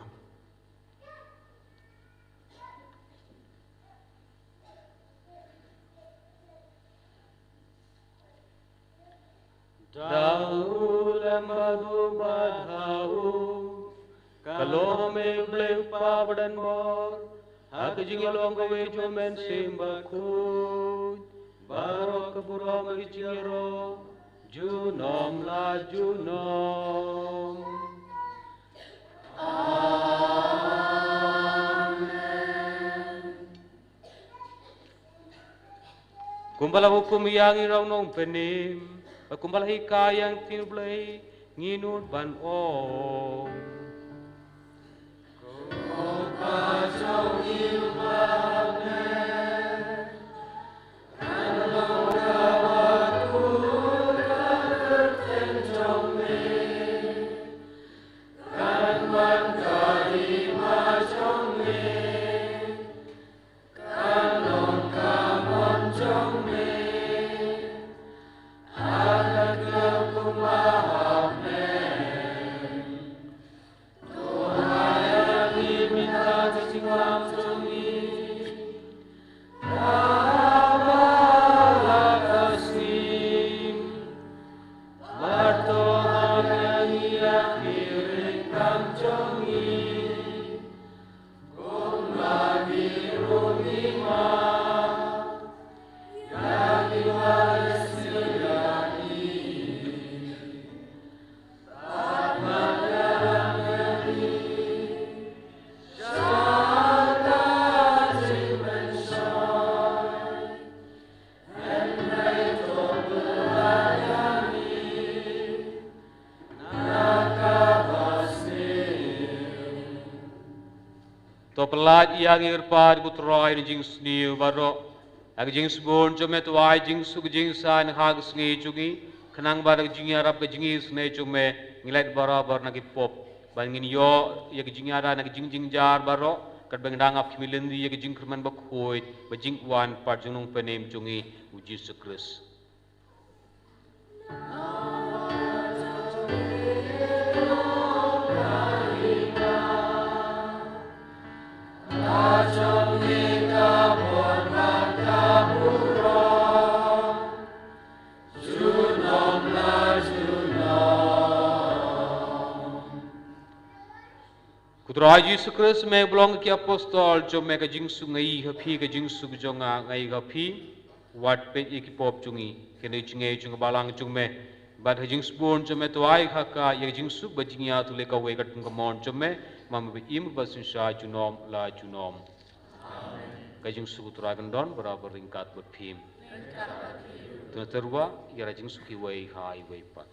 Da u lem bad u bad ha u, ka long me U Blei u Kpa badonbor, ha ka jingïalong kawei jong U Mynsiem Bakhuid, baroh ka burom bad ka jingïaroh junom la junom. Kumba la hukum ïa ngi da u nongpynim, bad kumba la hikai ïa ngi da u Ktien U Blei, ngin nud ban ong. To pyllait ïa ngi kyrpad ko Trai na jingsniew baroh. Ha ka jingsbun jong me to ai jingsuk jingsaiñ ha ka sngi jong ngi, khnang ba da ka jingïarap ka jingisynei jong me, ngin leit barabor na ki pop, ba ngin ïoh ïa ka jingïada na ka jingjynjar baroh, katba ngi dang ap khmih lynti ïa ka jingkyrmen bakhuid bad jingwan pat jong u Nongpynim jong ngi, U Jisu Khrist. Ko Trai Jisu Khrist, me ba long ïa ki apostol jong me, ka jingsuk nga ïoh ha phi, ka jingsuk jong nga nga ïoh ha phi. Wat peit ïa ki pop jong ngi, kane ka jingïeit jong ka balang jong me. Bad ha ka jingsbun jong me to ai ha ka ïa ka jingsuk bad jingïathuh lehkawei katkum ka mon jong me, ma me ba im bad synshar junom la junom. Amen. Ka jingsuk U Trai kan don barabor ryngkat bad phi. To ngin tyrwa ïa la jingsuk iwei ha iwei pat.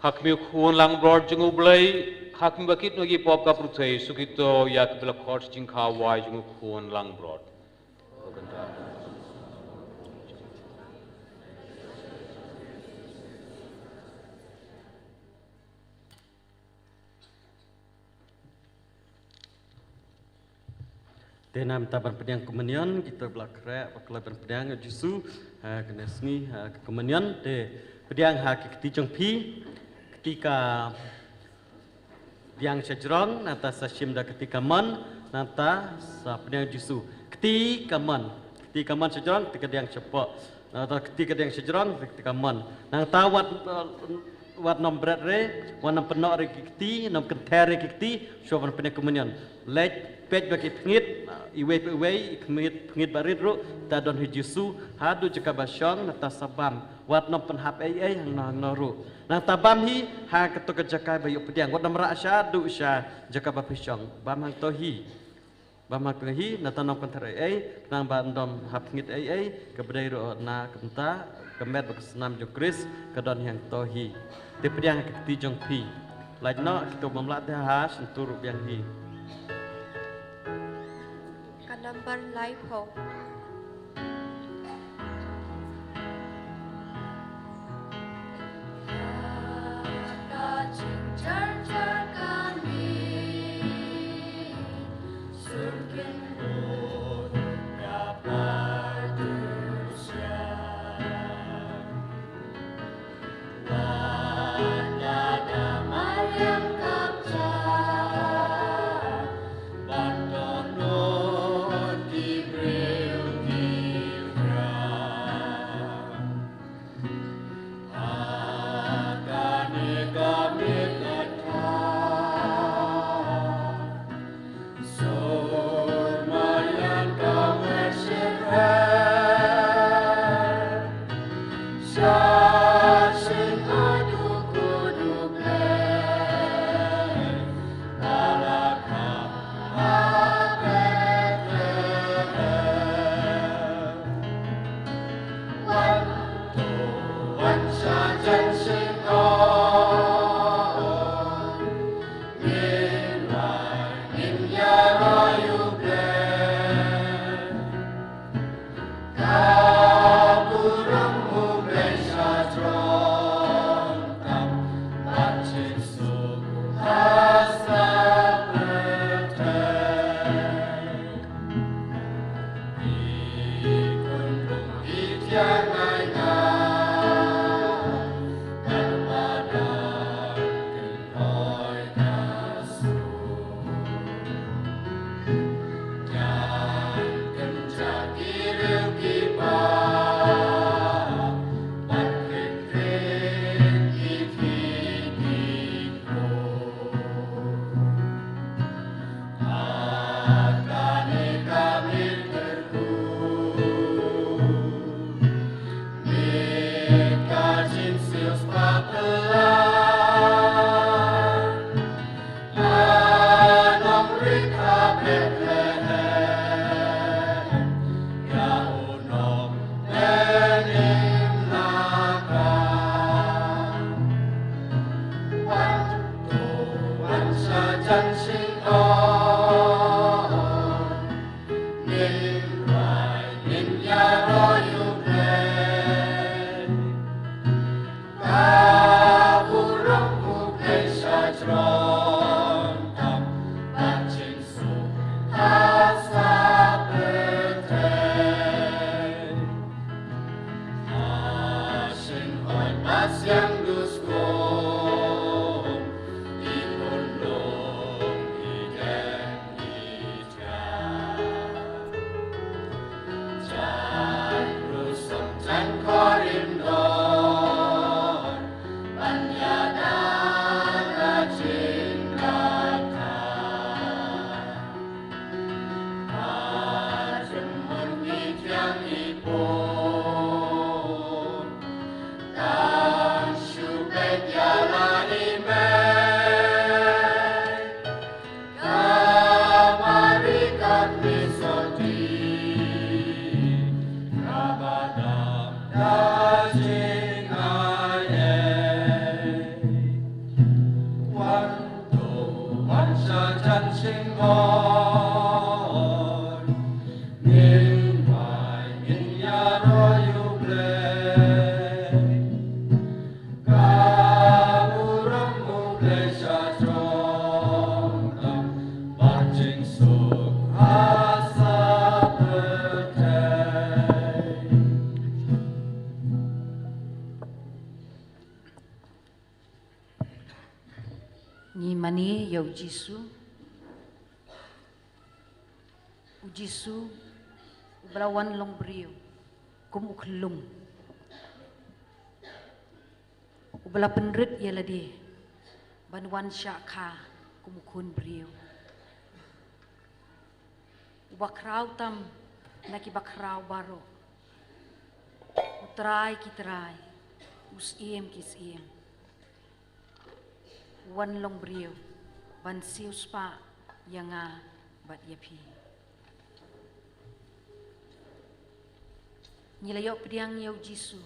Ha khmih u Khun langbrot jong U Blei, ha khmih ba kit noh ïa ki pop ka pyrthei, shu kito ïa kiba la khot jingkha wai jong u Khun langbrot. Te namar ta ban pdiang komunion, kita ba la khreh, ba kloi ban pdiang ïa u Jisu, ha, kane sngi, ha, ka komunion, te pdiang ha ki kti jong phi, kti ka diang sha jrong, nangta sa shim da kti ka mon, nangta sa pdiang ïa u Jisu. Kti ka mon, kti ka mon sha jrong, kti ka diang shapoh. Nangta kti ka diang sha jrong, kti ka mon. Nangta wat, eh, wat nym bret re, wat nym pynnoh re ki kti, nym kynther re ki kti, shuwa ban pdiang komunion. Leit peit ba ki pynït, iwei pa iwei, pynït, pynït ba rit ruh, ta don hi Jisu, haduh jaka ba shong, nangta sa bam. Wat nym pynhap ei ei, hangno hangno ruh. Nangta bam hi, ha kato ka jaka ba ïoh pdiang. Wat nym rah shaduh sha jaka ba phi shong. Bam hangto hi. Bam hangto hi, nangta nym kynther ei ei, khnang ba ym don hap pynït ei ei, kaba dei ruh na ka bynta ka met bad ka snam jong u Khrist, ka don hi hangto hi. Te pdiang ha ki kti jong phi. Lait noh, kito bym lah te ha shyntur ruh pdiang hi. Ka number laiphew. Ngi mane ïa u Jisu. U Jisu uba la wan long briew kum u khyllung, uba la pynrit ïa lade ban wan shah kha kum u khun briew, uba khraw tam na kiba khraw baroh, u Trai ki trai, u Syiem ki syiem. Wan long briew ban siewspah ïa nga bad ïa phi. Ngi la ïoh pdiang ïa u Jisu,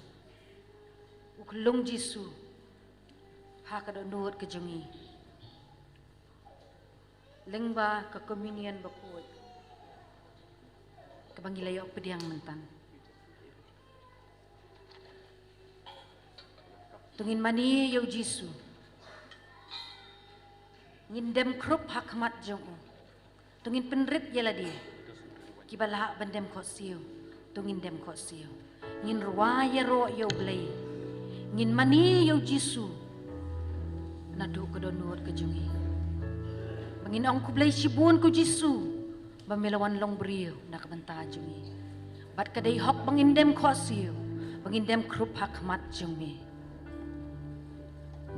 u khyllung Jisu, ha ka dohnud ka jong ngi, lyngba ka communion bakhuid kaba ngi la ïoh pdiang mynta. To ngin mane ïa u Jisu, ngin dem khrup ha khmat jong u. To ngin pynrit ïa lade, kiba lah ban dem khohsiew, to ngin dem khohsiew. Ngin rwai ïaroh ïa u Blei, ngin mane ïa u Jisu naduh ka dohnud ka jong ngi. Ba ngin ong khublei shibun ko Jisu, ba me la wan long briew na ka bynta jong ngi. Bad ka dei hok ba ngin dem khohsiew, ba ngin dem khrup ha khmat jong me.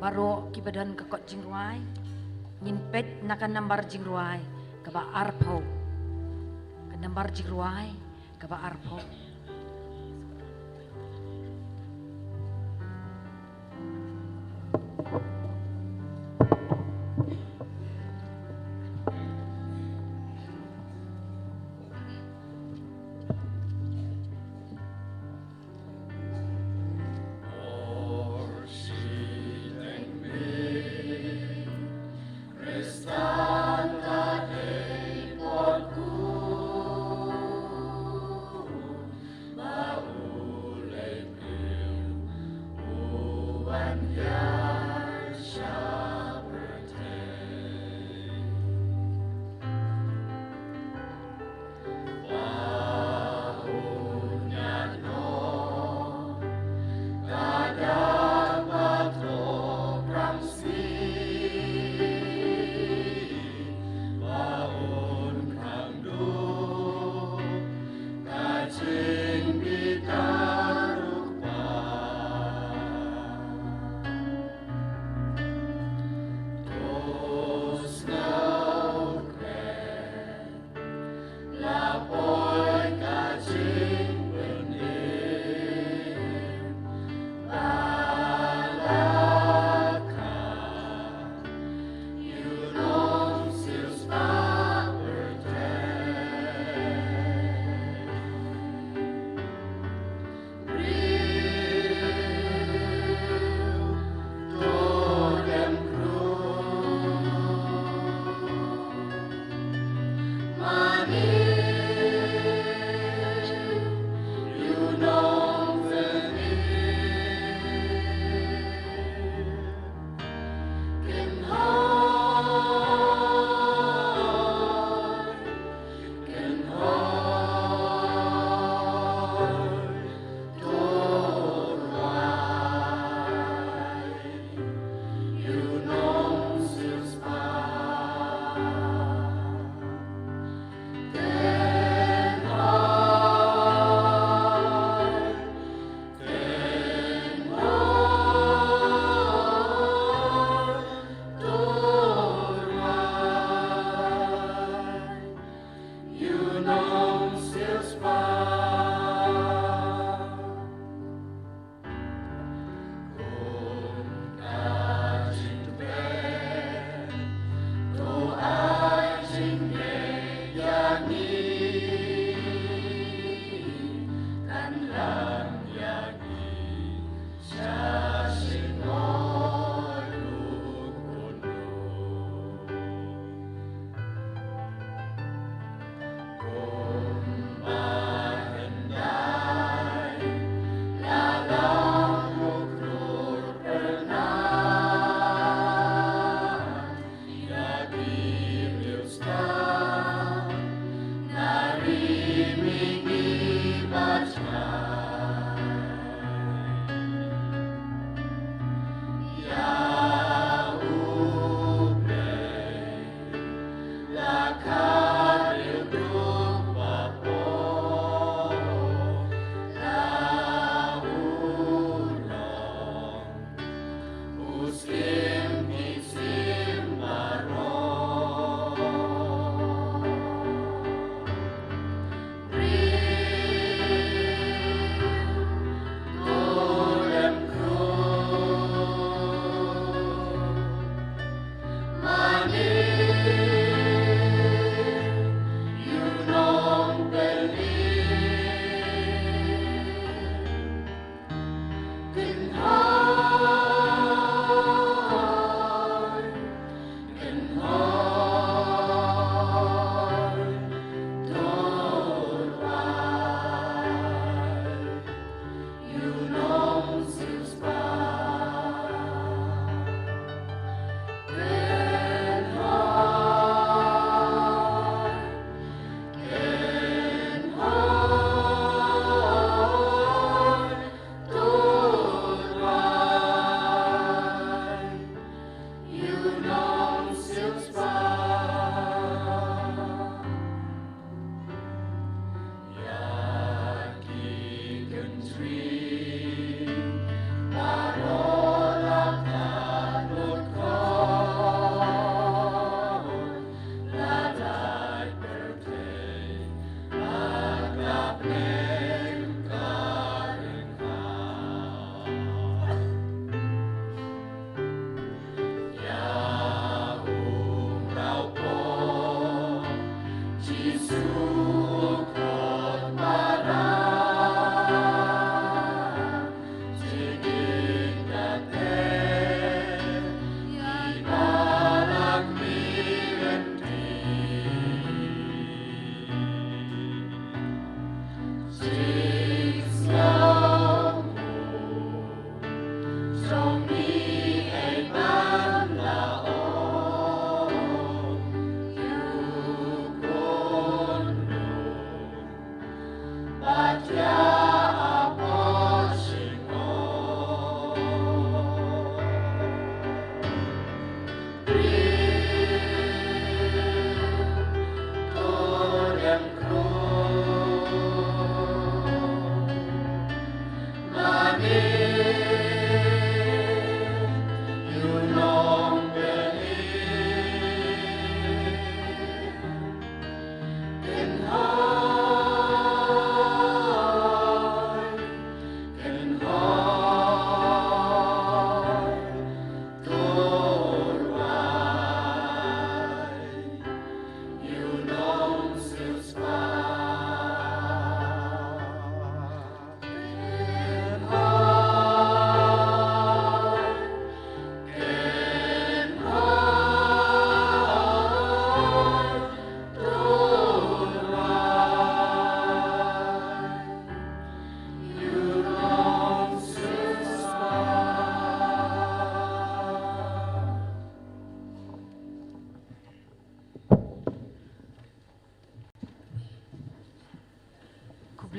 Baroh kiba don ka kot jingrwai, ngin peit na ka nambar jingrwai kaba arphew. Ka nambar jingrwai kaba arphew.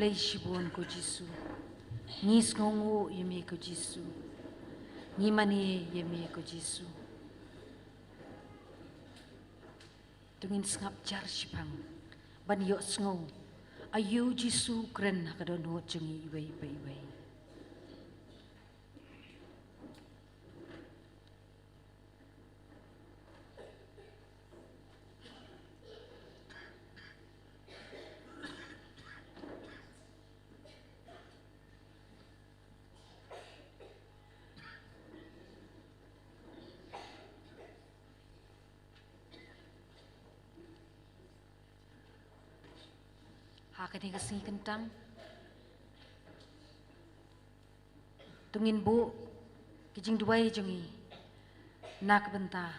Khublei shibun ko Jisu. Ngi sngewnguh ïa me ko Jisu. Ngi mane ïa me ko Jisu. To ngin sngap jar shipang ban ïohsngew aïu Jisu u kren ha ka dohnud jong ngi iwei pa iwei. Ha kane ka sngi kyntang, to ngin buh ki jingduwai jong ngi na ka bynta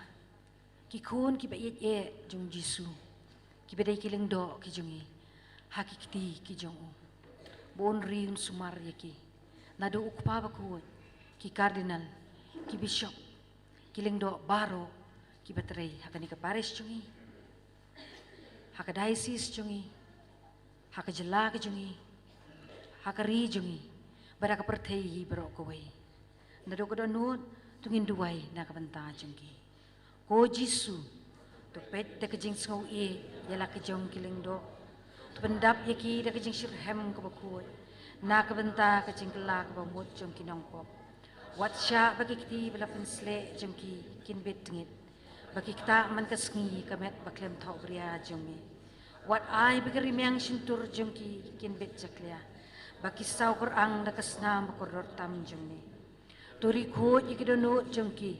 ki khun kiba ïeit eh jong u Jisu, kiba dei ki lyngdoh ki jong ngi ha ki kti ki jong u. Ba un ri un sumar ïa ki naduh u kpa bakhuid, ki cardinal, ki bishop, ki lyngdoh baroh kiba trei ha kane ka parish jong ngi, ha ka diocese jong ngi, ha ka jylla ka jong ngi, ha ka ri jong ngi, bad ha ka pyrthei hi baroh kawei. Naduh ka dohnud to ngin duwai na ka bynta jong ki. Ko Jisu, to peit da ka jingsngewieit ïa la ki jong ki lyngdoh, to pyndap ïa ki da ka jingshitrhem kaba khuid na ka bynta ka jingkylla kaba mut jong ki nongpop. Wat shah ba ki kti ba la pynsleh jong ki kin bit tngit, ba ki ktah man ka sngi ka met ba khlem thohbria jong me. Wat ai ba ki rmiang shyntur jong ki kin bit jakhlia, ba ki saw kyrang da ka snam ba kordor tam jong me. To ri khuid ïa ki dohnud jong ki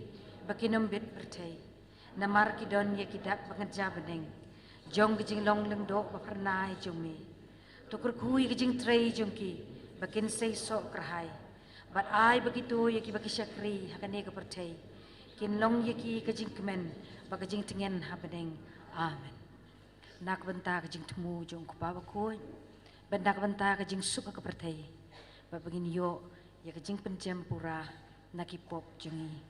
ba kin ym bit pyrthei, namar ki don ïa ki dak ba ngeit ja bneng jong ka jinglong lyngdoh ba phyrnai jong me. To kyrkhu ïa ka jingtrei jong ki ba kin seisoh kyrhai, bad ai ba kito ïa kiba ki shakri ha kane ka pyrthei kin long ïa ki ka jingkmen bad ka jingtngen ha bneng. Amen. Na ka bynta ka jingthmu jong u Kpa bakhuid, bad na ka bynta ka jingsuk ha ka pyrthei, bad ba ngin ïoh ïa ka jingpynjem pura na ki pop jong ngi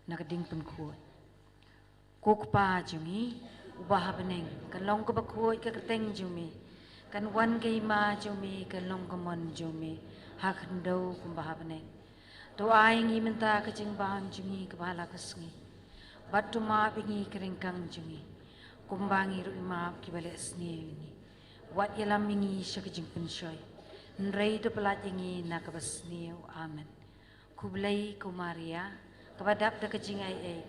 na ka ding pynkhuid. Ko Kpa jong ngi uba ha bneng, kan long kaba khuid ka kyrteng jong me, kan wan ka hima jong me, kan long ka mon jong me ha khyndew kumba ha bneng. To ai ngi mynta ka jingbam jong ngi kaba ha la ka sngi, bad to map ïa ngi ka ryngkang jong ngi, kumba ngi ruh ngi map ïa kiba leh sniew ïa ngi. Wat ïalam ïa ngi sha ka jingpynshoi, hynrei to pyllait ïa ngi na kaba sniew. Amen. Khublei ko Maria, kaba dap da ka jingaiei,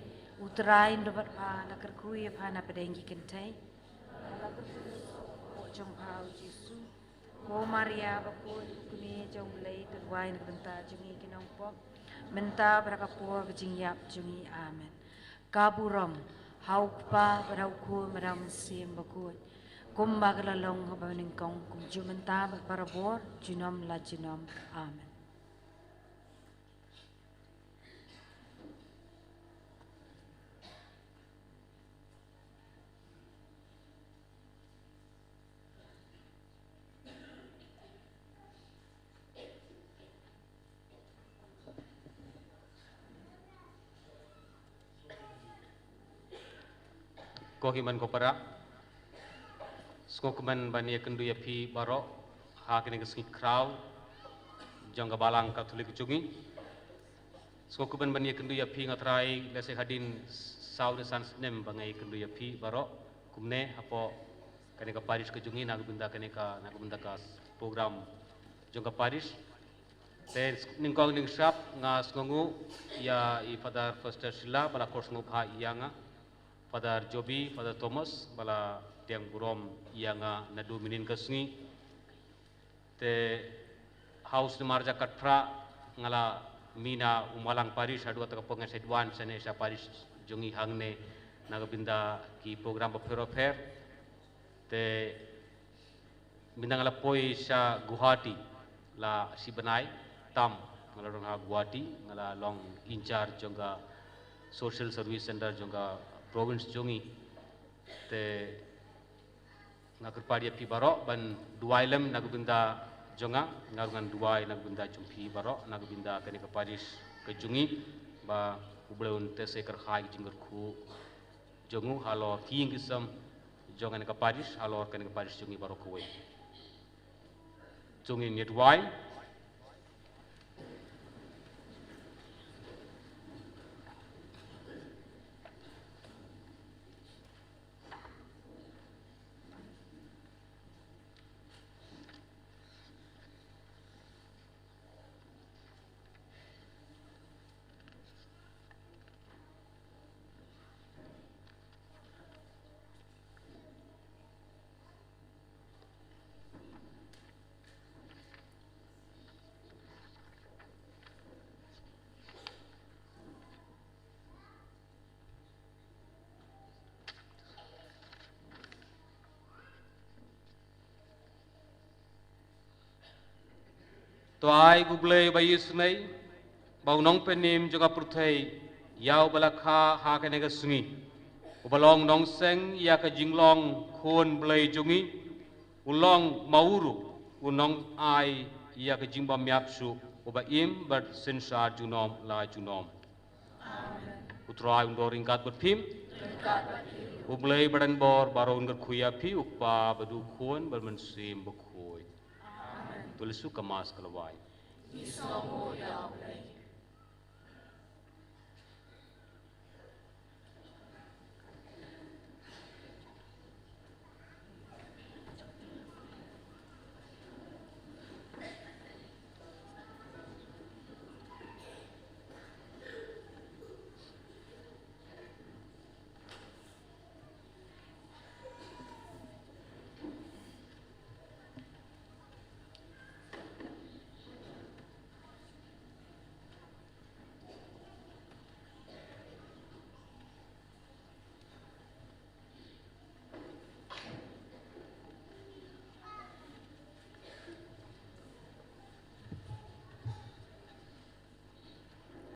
u Trai un don bad pha, la kyrkhu ïa pha na pdeng ki kynthei, la kyrkhu ïa u jong pha u Jisu. Ko Maria bakhuid, ko kmie jong u Blei, to duwai na ka bynta jong ngi ki nongpop, mynta bad ha ka por ka jingïap jong ngi. Amen. Ka burom ha u Kpa bad ha u Khun bad ha u Mynsiem Bakhuid, kumba ka la long ha ba nyngkong, kumjuh mynta bad barabor, junom la junom. Amen. Ko hynmen ko para, sngewkmen ban ïakynduh ïa phi baroh ha kane ka sngi khraw jong ka Balang Katholik jong ngi. Sngewkmen ban ïakynduh ïa phi, nga trai lehse hadien saw ne san snem ba nga ïakynduh ïa phi baroh kumne hapoh kane ka parish ka jong ngi na ka bynta kane ka, na ka bynta ka program jong ka parish. Te nyngkong nyngkong shuh nga sngewnguh ïa i Father Foster Shylla ba la khot sngewbha ïa nga, Father Joby, Father Thomas ba la pdiang burom ïa nga naduh mynhynnin ka sngi. Te ha u snem ar hajar khatphra nga la mih na Umalang parish, haduh kata ka por nga sa wan shane sha parish jong ngi hangne na ka bynta ki program bapher bapher. Te mynta nga la poi sha Guwahati, la shi bnai tam nga la rung ha Guwahati, nga la long in charge jong ka Social Service Center jong ka province jong ngi. Te nga kyrpad ïa phi baroh ban duwai lem na ka bynta jong nga, nga ruh ngan duwai na ka bynta jong phi baroh, na ka bynta kane ka parish ka jong ngi, ba U Blei un teh seh kyrhai ka jingkyrkhu jong u halor ki ïing ki sem jong kane ka parish, halor kane ka parish jong ngi baroh kawei. Sngewbha ngin ïa duwai. To ai ba U Blei ba ïeit, ba u nongpynim jong ka pyrthei, ïa uba la kha ha kane ka sngi, uba long nongseng ïa ka jinglong khun Blei jong ngi, u long ma u ruh u nongai ïa ka jingbym ïap shuh, uba im bad synshar junom la junom. U Trai un don ryngkat bad phi. U Blei ba don bor baroh un kyrkhu ïa phi, u Kpa bad u Khun bad u Mynsiem Bakhuid. To leit sha ka Mass ka lawei.